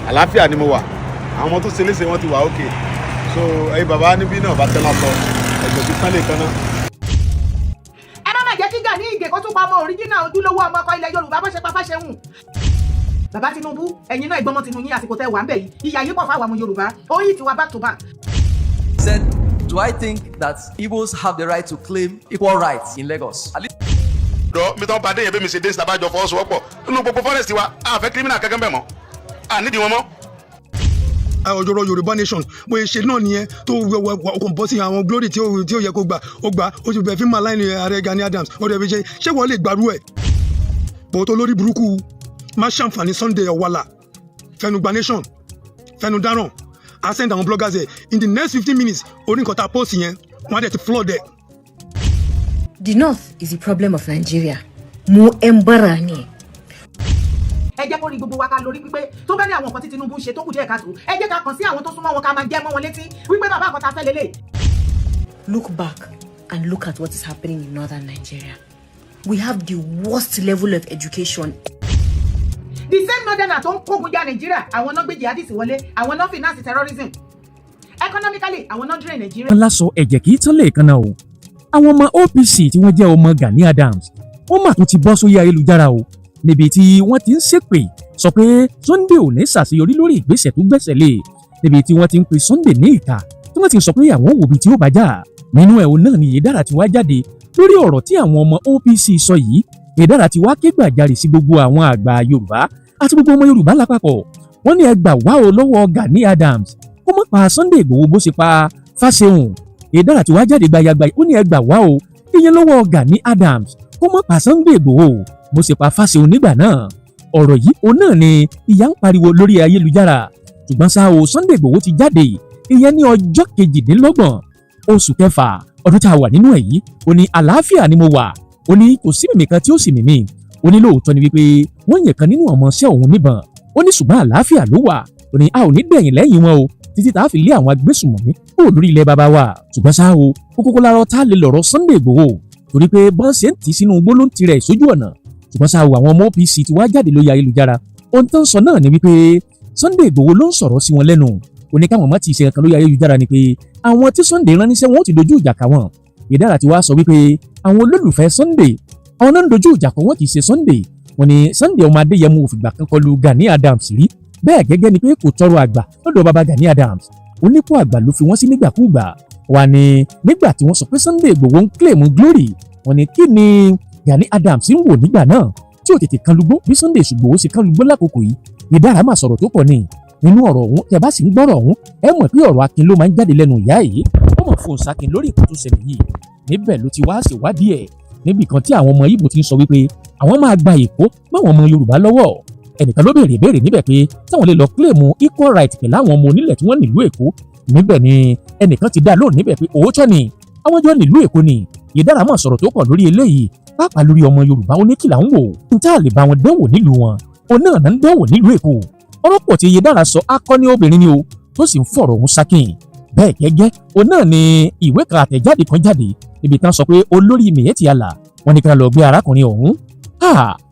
Àlàáfíà ni mo wà. Àwọn ọmọ tó ṣe léṣe, wọ́n ti wà okay. So ẹ̀yin bàbá níbí náà bá tẹ́lá sọ ẹ̀jẹ̀ tí tán lè kan náà. Ẹ má má jẹ́ kí Gani Ìgè kó tún pa ọmọ original ojúlówó ọmọ ọkọ ilẹ̀ Yorùbá bó ṣe pa Fáṣẹ̀hùn. Bàbá Tinubu, ẹ̀yin náà ìgbọ́mọ tinú yín. Àsìkò tẹ́ wà ń bẹ̀ yìí, ìyà yìí pọ̀ fáwọn ọmọ Yorùbá. Ó yìí tiwa back to back. Said, do I think that Igbos have the right to claim equal rights in Lagos? At least Dọ́ mi tán bá dé yẹn, bí mi ṣe dé síta fọwọ́sowọ́pọ̀ nínú gbogbo forest wa, a fẹ́ criminal kankan bẹ̀ mọ́, a nídìí wọn mọ́. Ọjọ́rọ̀ Yorùbá nation, bóyá ṣe náà nìyẹn tó kò bọ́ sí àwọn glory tí ó yẹ kó gbà, ó gbà. Ó ti bẹ̀ fí máa láìní ààrẹ Gani Adams, ó dẹ̀ fi ṣe. Ṣé wọ́n lè gbàrú ẹ̀ bó tó lórí burúkú má ṣàǹfààní? Sunday Ọ̀wàlà fẹnugba nation, fẹnu dáràn. A send àwọn bloggers ẹ̀ in the next 15 minutes. Orí nǹkan tá a post yẹn, wọ́n á dẹ̀ ti flood ẹ̀. The North is the problem of Nigeria. Mu 'yan bara ne. Ẹ jẹ́ kó rí gbogbo wa ká lórí pípé. Tó bá ní àwọn nǹkan tí Tinubu ń ṣe tó kù díẹ̀ káàtó, ẹ jẹ́ ká kàn sí àwọn tó súnmọ́ wọn, ká máa jẹ́ mọ́ wọn létí wípé bàbá àkọ́ta fẹ́ lélẹ̀. Look back and look at what is happening in northern Nigeria. We have the worst level of education. The same northerner tó ń kógun ja Nàìjíríà, àwọn náà gbé jihadist wọlé, àwọn náà finance terrorism economically, àwọn náà drain Nàìjíríà. Lásọ ẹ̀jẹ̀ kì í tán lẹ́ẹ̀kan náà o. Àwọn ọmọ OPC tí wọ́n jẹ́ ọmọ Gani Adams, wọ́n mà tún ti bọ́ sórí ayélujára o, níbi tí wọ́n ti ń ṣépè sọ pé Sunday ò ní ṣàṣeyọrí lórí ìgbésẹ̀ tó gbẹ́sẹ̀ lé, níbi tí wọ́n ti ń pe Sunday ní ìkà, tí wọ́n ti sọ pé àwọn wò bí tí ó bá jà nínú ẹ̀. Òun náà ni Ìyèdára ti wá jáde lórí ọ̀rọ̀ tí àwọn ọmọ OPC sọ yìí. Ìyèdára ti wá ké gbàjarè sí gbogbo àwọn àgbà Yorùbá àti gbogbo ọmọ Yorùbá lápapọ̀. Wọ́n ní ẹ gbà wá o lọ́wọ́ Gani Adams, kó má pa Sunday Ìgbòho bó ṣe pa Fáṣẹ̀hùn. Ìyèdára ti wá jáde gbayagba, ó ní ẹ gbà wá o, ìyẹn lọ́wọ́ Gani Adams, kó má pa Sunday Ìgbòho bó ṣe pa Fáṣẹ̀hùn nígbà náà. Ọ̀rọ̀ yìí òun náà ni ìyá ń pariwo lórí ayélujára. Ṣùgbọ́n ṣá o, Sunday Ìgbòho ti jáde, ìyẹn ní ọjọ́ 28 oṣù kẹfà ọdún tá a wà nínú ẹ̀ yìí. Ó ní àlàáfíà ni mo wà. Ó ní kò sí mímì kan tí ó sì mímì. Ó ní lóòótọ́ ni wípé wọ́n yẹ̀ kan nínú ọmọọṣẹ́ òun níbọn. Ó ní ṣùgbọ́n àlàáfíà ló wà. Ó ní a ò ní dẹ̀yìn lẹ́yìn wọn o, títí tá a fi lé àwọn agbésùnmọ̀mí kúrò lórí ilẹ̀ bàbá wa. Ṣùgbọ́n ṣá o, kókókó lára tá lè lọ̀rọ̀ Sunday Igboho, torí pé bọ́n ṣe ń tì sínú igbó ló ń tirẹ̀ sójú ọ̀nà. Ṣùgbọ́n ṣá o, àwọn ọmọ OPC ti wá jáde lórí ayélujára. Ohun tó ń sọ náà ni wípé Sunday Igboho ló ń sọ̀rọ̀ sí wọn lẹ́nu. Ó ní káwọn má ti ṣe kankan lórí ayélujára, ni pé àwọn tí Sunday rán níṣẹ́, wọn ó ti dojú ìjà kà wọ́n. Ìdára ti wá sọ wípé àwọn olólùfẹ́ Sunday, àwọn náà ń dojú ìjà kọ wọn, kì í ṣe Sunday. Wọ́n ní Sunday ọmọ Adéyẹmọ ò fìgbà kan kọlu Gani Adams rí. Bẹ́ẹ̀ gẹ́gẹ́ ni pé kò tọrọ àgbà lọ́dọ̀ baba Gani Adams. Onípò àgbà ló fi wọ́n sí nígbàkúùgbà. Wà ní nígbà tí wọ́n sọ pé Sunday Igboho ń claim glory, wọ́n ní kí ni Gani Adams ń wò nígbà náà tí ò tètè kan lugbó bí Sunday Igboho ṣe kan lugbó lákòókò yìí? Ìdára máa sọ̀rọ̀ tó pọ̀ ní nínú ọ̀rọ̀ ọ̀hún. Tẹ́ bá sì ń gbọ́rọ̀ ọ̀hún, ẹ mọ̀ pé ọ̀rọ̀ akin ló máa ń jáde lẹ́nu ìyá yìí. Ó mọ̀ fún sakin lórí nǹkan tó ṣẹlẹ̀ yìí. Níbẹ̀ ló ti wá ṣèwádìí ẹ̀ níbì kan tí àwọn ọmọ Ìgbò ti ń sọ wípé àwọn máa gba Èkó máwọn ọmọ Yorùbá lọ́wọ́. Ẹnìkan ló béèrè ìbéèrè níbẹ̀ pé táwọn lè lọ claim equal right pẹ̀lú àwọn ọmọ onílẹ̀ tí wọ́n nílùú Èkó. Níbẹ̀ ni ẹnìkan ti dá lóhùn níbẹ̀ pé òótọ́ ni, àwọn jọ nílùú Èkó ni. Ìdára mọ̀ sọ̀rọ̀ tó pọ̀ lórí eléyìí, pàápàá lórí ọmọ Yorùbá. Ó ní kí là ń wò n tá a lè bá wọn dánwò nílùú wọn, òun náà ń dánwò nílùú Èkó. Ọ̀rọ̀ pọ̀ tí Ìyèdára sọ. Akọni obìnrin ni o, tó sì ń fọ̀rọ̀ òun sákìn. Bẹ́ẹ̀ gẹ́gẹ́ òun náà ni ìwé kan, àtẹ̀jáde kan jáde níbi tán sọ pé olórí Miyetti Allah, wọ́n ní ká lọ gbé arákùnrin ọ̀hún.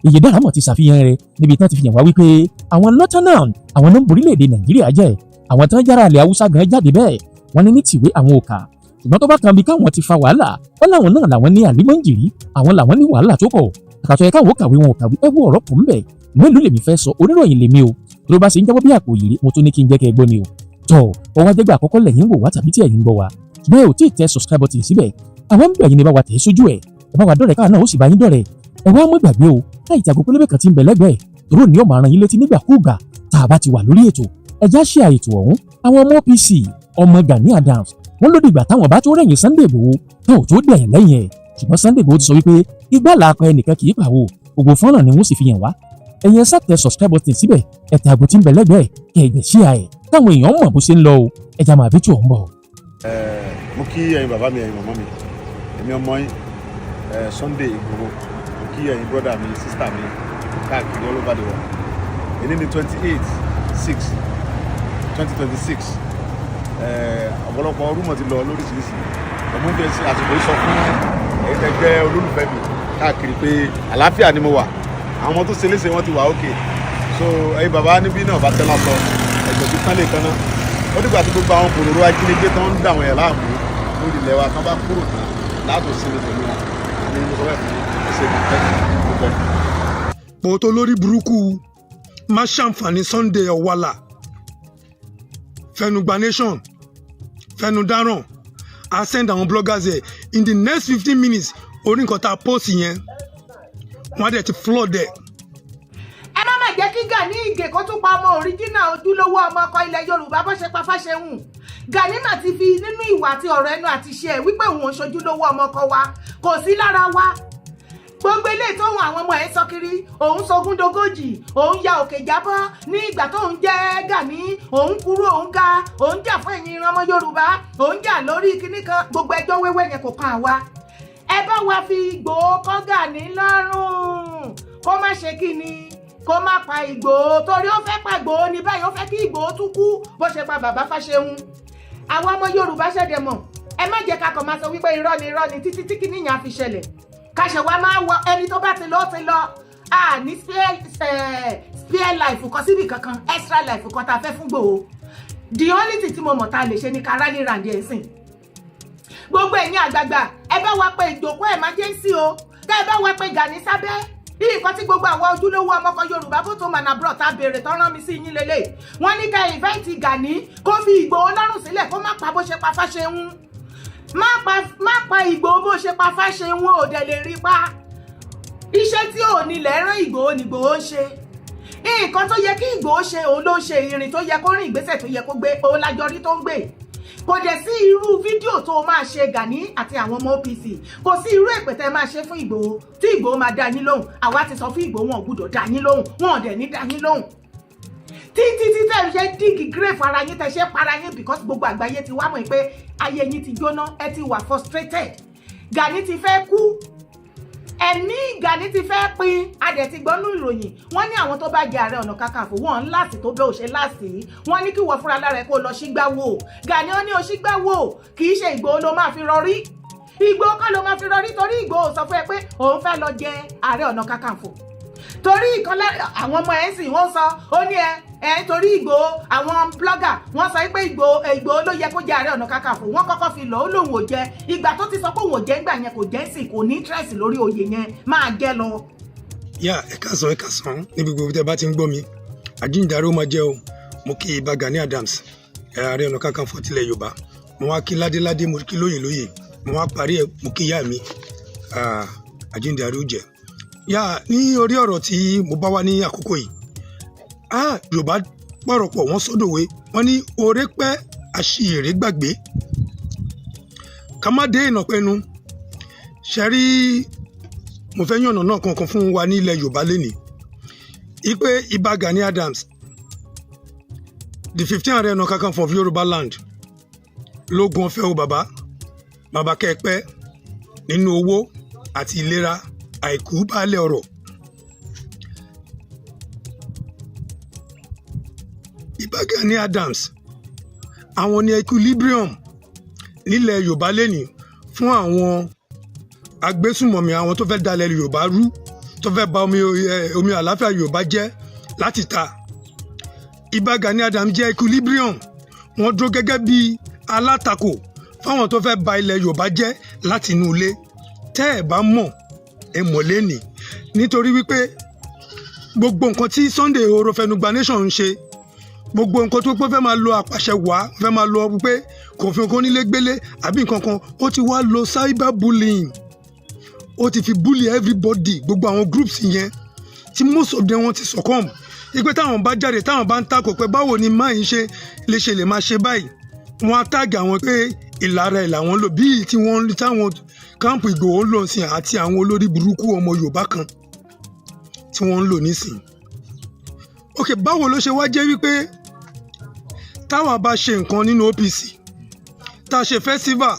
Ìyèdára mọ̀ ti ṣàfihàn rẹ̀ níbi tán ti fi hàn wá wípé àwọn northern, àwọn náà ń borílẹ̀-èdè Nàìjíríà jẹ́. Àwọn tán jára ilẹ̀ Haúsá gan jáde bẹ́ẹ̀. Wọ́n ní ní tìwé àwọn òkà, ṣùgbọ́n tó bá kan bí káwọn ti fa wàhálà, wọ́n láwọn náà làwọn ní àlímọ́ǹjìrí, àwọn làwọn ní wàhálà tó pọ̀. Àkàtọ̀ ẹ̀ káwọn ó kàwé, wọn ò kàwé. Ẹ wo ọ̀rọ̀ pọ̀ ńbẹ̀. Mélòó lèmi fẹ́ sọ? Oníròyìn lèmi o. Tó bá ṣe ń jábọ́ bí àpò yìí, mo tún ní kí n jẹ́ kẹ́ ẹ gbọ́ ni o. Tọ́ ọwọ́ ajẹ́gbẹ́ àkọ́kọ́ lẹ́yìn wò wá tàbí tí ẹ̀yin ń gbọ́ wa, ṣùgbọ́n ẹ ò tí ì tẹ subscribe button síbẹ̀, àwọn ń bẹ̀ yín ní bá wa tẹ̀ sójú ẹ̀. Ẹ bá wa dọ̀rẹ́, káà náà ó sì bá yín dọ̀rẹ́. Ẹ wá mọ́ gbàgbé o láì tí aago pélébé kan ti ń bẹ lẹ́gbẹ̀ẹ́ tòró ní ó máa rán yín létí nígbàkúùgbà tá a bá ti wà lórí ètò. Ẹ já ṣe àìtò ọ̀hún. Àwọn ọmọ OPC, ọmọ Gani Adams, wọ́n ló dìgbà táwọn bá tó rẹ̀yìn Sunday Igboho tó tó dẹ̀yìn lẹ́yìn ẹ̀. Ṣùgbọ́n Sunday Igboho ti sọ wípé igbá làápẹ́ ẹnìkan kì í pàwọ́. Gbogbo fọ́nrán ni wọ́n sì fi hàn wá. Ẹ̀yin ẹ sá tẹ subscribe button síbẹ̀, ẹ tẹ aago tí ń bẹ lẹ́gbẹ̀ẹ́, kẹ́ ẹ jẹ́ share ẹ̀ káwọn èèyàn mọ̀ bó ṣe ń lọ o. Ẹ já máa bí tó ń bọ̀. Mo kí ẹ̀yin bàbá mi, ẹ̀yin màmá mi, èmi ọmọ yín Sunday Igboho. Mo kí ẹ̀yin brother mi, sister mi káàkiri all over the world. Èní ní 28/6/2026. Ọ̀pọ̀lọpọ̀ rumour ti lọ lóríṣiríṣi. Ọmọ ń fi àsìkò yìí sọ fún ẹ̀yin tẹ́ jẹ́ olólùfẹ́ mi káàkiri pé àlàáfíà ni mo wà. Àwọn ọmọ tó ṣe léṣe, wọ́n ti wà okay. So ẹ̀yin bàbá níbí náà bá tẹ́lá sọ. Ẹ̀jẹ̀ tó tán lè kan náà. Ó dìgbà tí gbogbo àwọn kòròrò ajínigbé tó ń dà wọ́n yẹn láàmú lórí ilẹ̀ wa tán bá kúrò tán láàtò sinmi pẹ̀lú wọn. Ní mo sọ bẹ́ẹ̀ fún ẹ ṣe ní ẹ dúpẹ́. Pòótọ́ lórí burúkú má ṣàǹfààní. Sunday Ọ̀wàlà fẹnugba nation, fẹnu dáràn. A send àwọn bloggers ẹ in the next 15 minutes. Orí nǹkan tá a post yẹn, wọ́n á dẹ̀ ti flood ẹ̀. Ẹ má má jẹ́ kí Gani Ìgè kó tún pa ọmọ original ojúlówó ọmọ ọkọ ilẹ̀ Yorùbá bó ṣe pa Fáṣẹ̀hùn. Gani mà ti fi nínú ìwà àti ọ̀rọ̀ ẹnu àti ṣe ẹ̀ wípé òun ò ṣojúlówó ọmọ ọkọ wa, kò sí lára wa. Gbogbo eléyìí tóun àwọn ọmọ ẹ̀ sọ kiri, òun sogún dogójì, òun ya òkè jábọ́ ní ìgbà tóun jẹ́ Gani, òun kúrú, òun ga, òun jà fún ẹ̀yin ìran ọmọ Yorùbá, òun jà lórí kinní kan, gbogbo ẹjọ́ wẹ́wẹ́ yẹn kò kan àwa. Ẹ bá wa fi Ìgbòho kọ́ Gani lọ́rùn, kó má ṣe kíni, kó má pa Ìgbòho, torí ó fẹ́ pa Ìgbòho ní báyìí. Ó fẹ́ kí Ìgbòho tún kú bó ṣe pa bàbá Fáṣẹ̀hùn. Àwọn ọmọ Yorùbá ṣẹ̀dẹ̀ mọ̀, ẹ má jẹ́ ká kàn máa sọ wípé irọ́ ni, irọ́ ni, títí tí kìíní yẹn á fi ṣẹlẹ̀. Káṣẹ̀ wa máa wọ ẹni tó bá ti lọ, ti lọ. A ní spare life kan síbì kankan, extra life kan tá a fẹ́ fún Ìgbòho. The only thing tí mo mọ̀ tá a lè ṣe ni ká rally round ẹ̀ sìn. Gbogbo ẹ̀yin àgbààgbà, ẹ bá wa pe ìjókòó emergency o, tẹ́ ẹ bá wa pe Gani sábẹ́ nǹkan tí gbogbo àwọn ojúlówó ọmọkọ Yorùbá bó tó mànà bro tá a béèrè tán rán mi sí yín lélẹ̀. Wọ́n ní ká invite Gani kó fi Ìgbòho lọ́rùn sílẹ̀, kó má pa bó ṣe pa Fáṣẹ̀hùn. Má pa Ìgbòho bó ṣe pa Fáṣẹ̀hùn, ò dẹ̀ lè rí pa. Iṣẹ́ tí ò nílẹ̀ rán Ìgbòho ní Ìgbòho ń ṣe. Nǹkan tó yẹ kí Ìgbòho ṣe, òun ló ń ṣe. Ìrìn tó yẹ kó rìn, ìgbésẹ̀ tó yẹ kó gbé, òun lájọ rí tó ń gbé. Kò dẹ̀ sí irú fídíò tó máa ṣe, Gani àti àwọn ọmọ OPC, kò sí irú èpè tẹ́ máa ṣe fún Ìgbòho tí Ìgbòho máa dá yín lóhùn. Àwa ti sọ fún Ìgbòho, wọn ò gbúdọ̀ dá yín lóhùn, wọn ò dẹ̀ ní dá yín lóhùn títí tí tẹ́ ṣe dig grave ara yín, tẹ́ ṣe para yín, because gbogbo àgbáyé ti wá mọ̀ pé ayé yín ti jóná, ẹ ti wà frustrated. Gani ti fẹ́ kú, ẹ̀mí Gani ti fẹ́ pin. Adẹ̀ ti gbọ́nú ìròyìn, wọ́n ní àwọn tó bá jẹ Ààrẹ Ọ̀nà Kakanfò, wọ́n ń láàsì tó bẹ́ẹ̀ ò ṣe láàsì. Wọ́n ní kí wọ́n fúnra lára ẹ̀ kó lọ sígbà wò. Gani ó ní o sígbà wò, kì í ṣe Ìgbòho ló máa fi rọrí. Ìgbòho kọ́ ló máa fi rọrí, torí Ìgbòho sọ fún ẹ pé òun fẹ́ lọ jẹ Ààrẹ Ọ̀nà Kakanfò, torí ìkan àwọn ọmọ ẹ̀ ń sìn wọ́n sọ ó ní ẹ ẹ torí Ìgbòho, àwọn blogger wọ́n sọ pé Ìgbòho, Ìgbòho ló yẹ kó jẹ Ààrẹ Ọ̀nà Kakanfò. Wọ́n kọ́kọ́ fi lọ, ó lóun ò jẹ. Ìgbà tó ti sọ pé òun ò jẹ ńgbà yẹn, kò jẹ́ ń sìn, kò ní interest lórí oyè yẹn, máa jẹ lọ. Yá, ẹ káàsán, ẹ káàsán níbi gbogbo tẹ bá ti ń gbọ́ mi. Àjíǹdàrú máa jẹ́ o. Mo kí Ìbà Gani Adams, Ààrẹ Ọ̀nà Kakanfò tilẹ̀ Yorùbá. Mo wá kí ládéládé, mo kí lóyè lóyè, mo wá parí ẹ̀, mo kí ìyá mi. Àjíǹdàrú jẹ́. Yá, ní orí ọ̀rọ̀ tí mo bá wá ní àkókò yìí, Yorùbá pọ̀rọ̀pọ̀, wọ́n sọ́dọ̀wé, wọ́n ní oore pẹ́, àṣìírí gbàgbé. Ká má dé ìnà pẹ́nu ṣe rí. Mo fẹ́ yànnà náà kankan fún wa ní ilẹ̀ Yorùbá lénìí ipe Ìbà Gani Adams, the 15 Ààrẹ Ọ̀nà Kakanfò of Yorùbá land, lógun ọ̀fẹ́ o. Bàbá, bàbá, kẹ́ẹ̀pẹ́ nínú owó àti ìlera, àìkú baálé ọ̀rọ̀. Ìbà Gani Adams, àwọn ní equilibrium nílẹ̀ Yorùbá lénìí fún àwọn agbésùmọ̀mí, àwọn tó fẹ́ dalẹ̀ Yorùbá rú, tó fẹ́ bà omi àlàáfíà Yorùbá jẹ́ láti ta. Ìbà Gani Adams jẹ́ equilibrium. Wọ́n dúró gẹ́gẹ́ bí alátakò fáwọn tó fẹ́ bà ilẹ̀ Yorùbá jẹ́ láti inú ilé. Tẹ́ ẹ̀ bá mọ̀, ẹ mọ̀ lẹ́nìí, nítorí wípé gbogbo nǹkan tí Sunday Igboho fẹnugba nation ń ṣe, gbogbo nǹkan tó pé fẹ́ máa lo àpàṣẹ wá, fẹ́ máa lo pé kò fi nǹkan onílé gbélé àbí nǹkan kan, ó ti wá lo cyber bullying, ó ti fi bully everybody. Gbogbo àwọn groups yẹn tí most of them, wọ́n ti succumb ipe táwọn bá jáde, táwọn bá ń takò pé báwo ni máa ń ṣe lè ṣe lè máa ṣe báyìí, wọ́n á tag àwọn pé ìlara ẹ̀ làwọn lò, bíi tí wọ́n táwọn camp Ìgbòho ń lò sí, àti àwọn olórí burúkú ọmọ Yorùbá kan tí wọ́n ń lò nísìn. Ok, báwo ló ṣe wá jẹ́ wípé táwa bá ṣe nǹkan nínú OPC, tá a ṣe festival,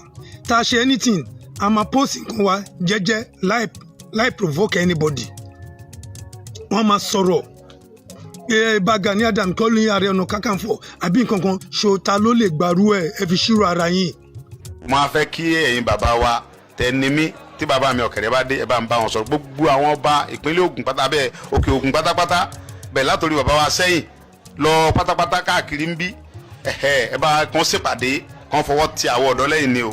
tá a ṣe anything, a máa post nǹkan wa jẹ́jẹ́ láì provoke anybody, wọ́n máa sọ̀rọ̀ ẹ bá Gani Adams kọ́ ní Ààrẹ Ọ̀nà Kakanfò àbí nǹkan kan ṣòta ló lè gbarú ẹ̀? Ẹ fi ṣírò ara yín. Mo á fẹ́ kí ẹ̀yin bàbá wa tẹ ní mí, tí bàbá mi ọ̀kẹ́rẹ́ bá dé, ẹ bá ń bá wọn sọ̀rọ̀. Gbogbo àwọn ọba ìpínlẹ̀ Ògùn pátá bẹ́ẹ̀, òkè Ògùn pátápátá bẹ́ẹ̀, látòrí bàbá wa sẹ́yìn. Lọ pátápátá káàkiri ń bí. Ẹ̀hẹ́, ẹ bá kàn ṣèpàdé, kàn fọwọ́ ti àwọn ọ̀dọ́ lẹ́yìn ni o.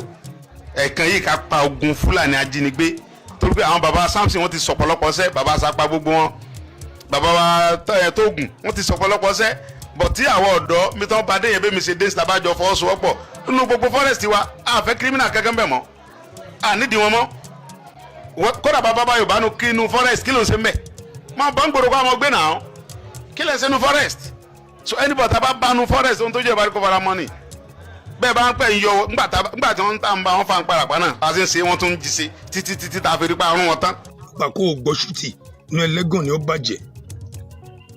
Ẹ̀ẹ̀kan yìí, ká pa ogun Fúlàní ajínigbé, torí pé àwọn baba Samson, wọ́n ti sọ̀pọ̀lọpọ̀ sẹ́, baba Sapa, gbogbo wọn, baba wa Tóògùn, wọ́n ti sọ̀pọ̀lọpọ̀ sẹ́ bọ̀ tí àwọn ọ̀dọ́ mi tán bá dé yẹn, bẹ́ẹ̀ mi ṣe dé síta, bá jọ fọwọ́sowọ́pọ̀ nínú gbogbo forest wa, a fẹ́ criminal kankan bẹ̀ mọ́, a nídìí wọn mọ́. Kódà bàbá bá Yorùbá nu kí inú forest, kí ló ń ṣe mbẹ̀? Máa bá ń gbòòrò kó àwọn gbé náà, kí lè ṣe nu forest? So anybody tá a bá bá nu forest, ohun tó jẹ́ ìbára kó fara mọ́ ni. Bẹ́ẹ̀ bá ń pẹ́ ń yọ ńgbà tí wọ́n ń tà ń bá wọn fa ń parapá náà, bá a ṣe ń ṣe, wọ́n tún ń jí ṣe títí títí tá a fi rí pa àrùn wọn tán. Gbà kó o gbọ́ ṣùtì inú ẹlẹ́gàn ni ó bàjẹ́.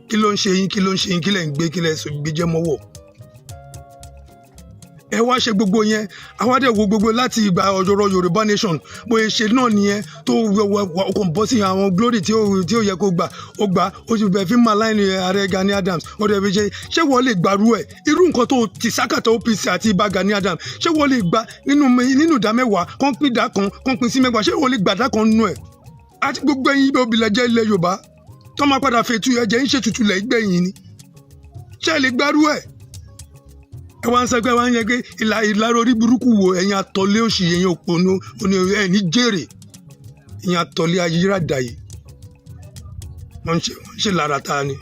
Kí ló ń ṣe yín? Kí ló ń ṣe yín? Kí lẹ̀ ń gbé? Kí lẹ̀ sọ gbé jẹ́ mọ́wọ́? Ẹ wá ṣe gbogbo yẹn, àwa dẹ̀ wo gbogbo láti ìgbà ọ̀rọ̀ Yorùbá nation, bóyá ṣe náà nìyẹn tó kàn bọ́ sí àwọn glory tí ó yẹ kó gbà, ó gbà, ó sì bẹ̀ fi malign ààrẹ Gani Adams. Ó dẹ̀ fi ṣe, ṣé wọ́n lè gbàrú ẹ̀? Irú nǹkan tó ti sákàtà OPC àti Ìbà Gani Adams, ṣé wọ́n lè gbà nínú ìdá 10, kán pín ìdá kan, kán pín sí 10, ṣé wọ́n lè gbà ìdá kan nínú ẹ̀? Àti gbogbo ẹ̀yin obìnrin jẹ́ ilẹ̀ Yorùbá tó máa padà fètú ẹ̀jẹ̀ ń ṣètùtù lẹ̀ gbẹ̀yìn ni, ṣé ẹ lè gbárù ẹ̀? Ẹ wá ń sọ pé, ẹ wá ń yẹ pé ìlà ìlara orí burúkú wo? Ẹ̀yin atọ́lé òṣì, ẹ̀yin òpònú oní, ẹ̀ ní jèrè. Ẹ̀yin atọ́lé ayírádà yìí, wọ́n ń ṣe lára ta ni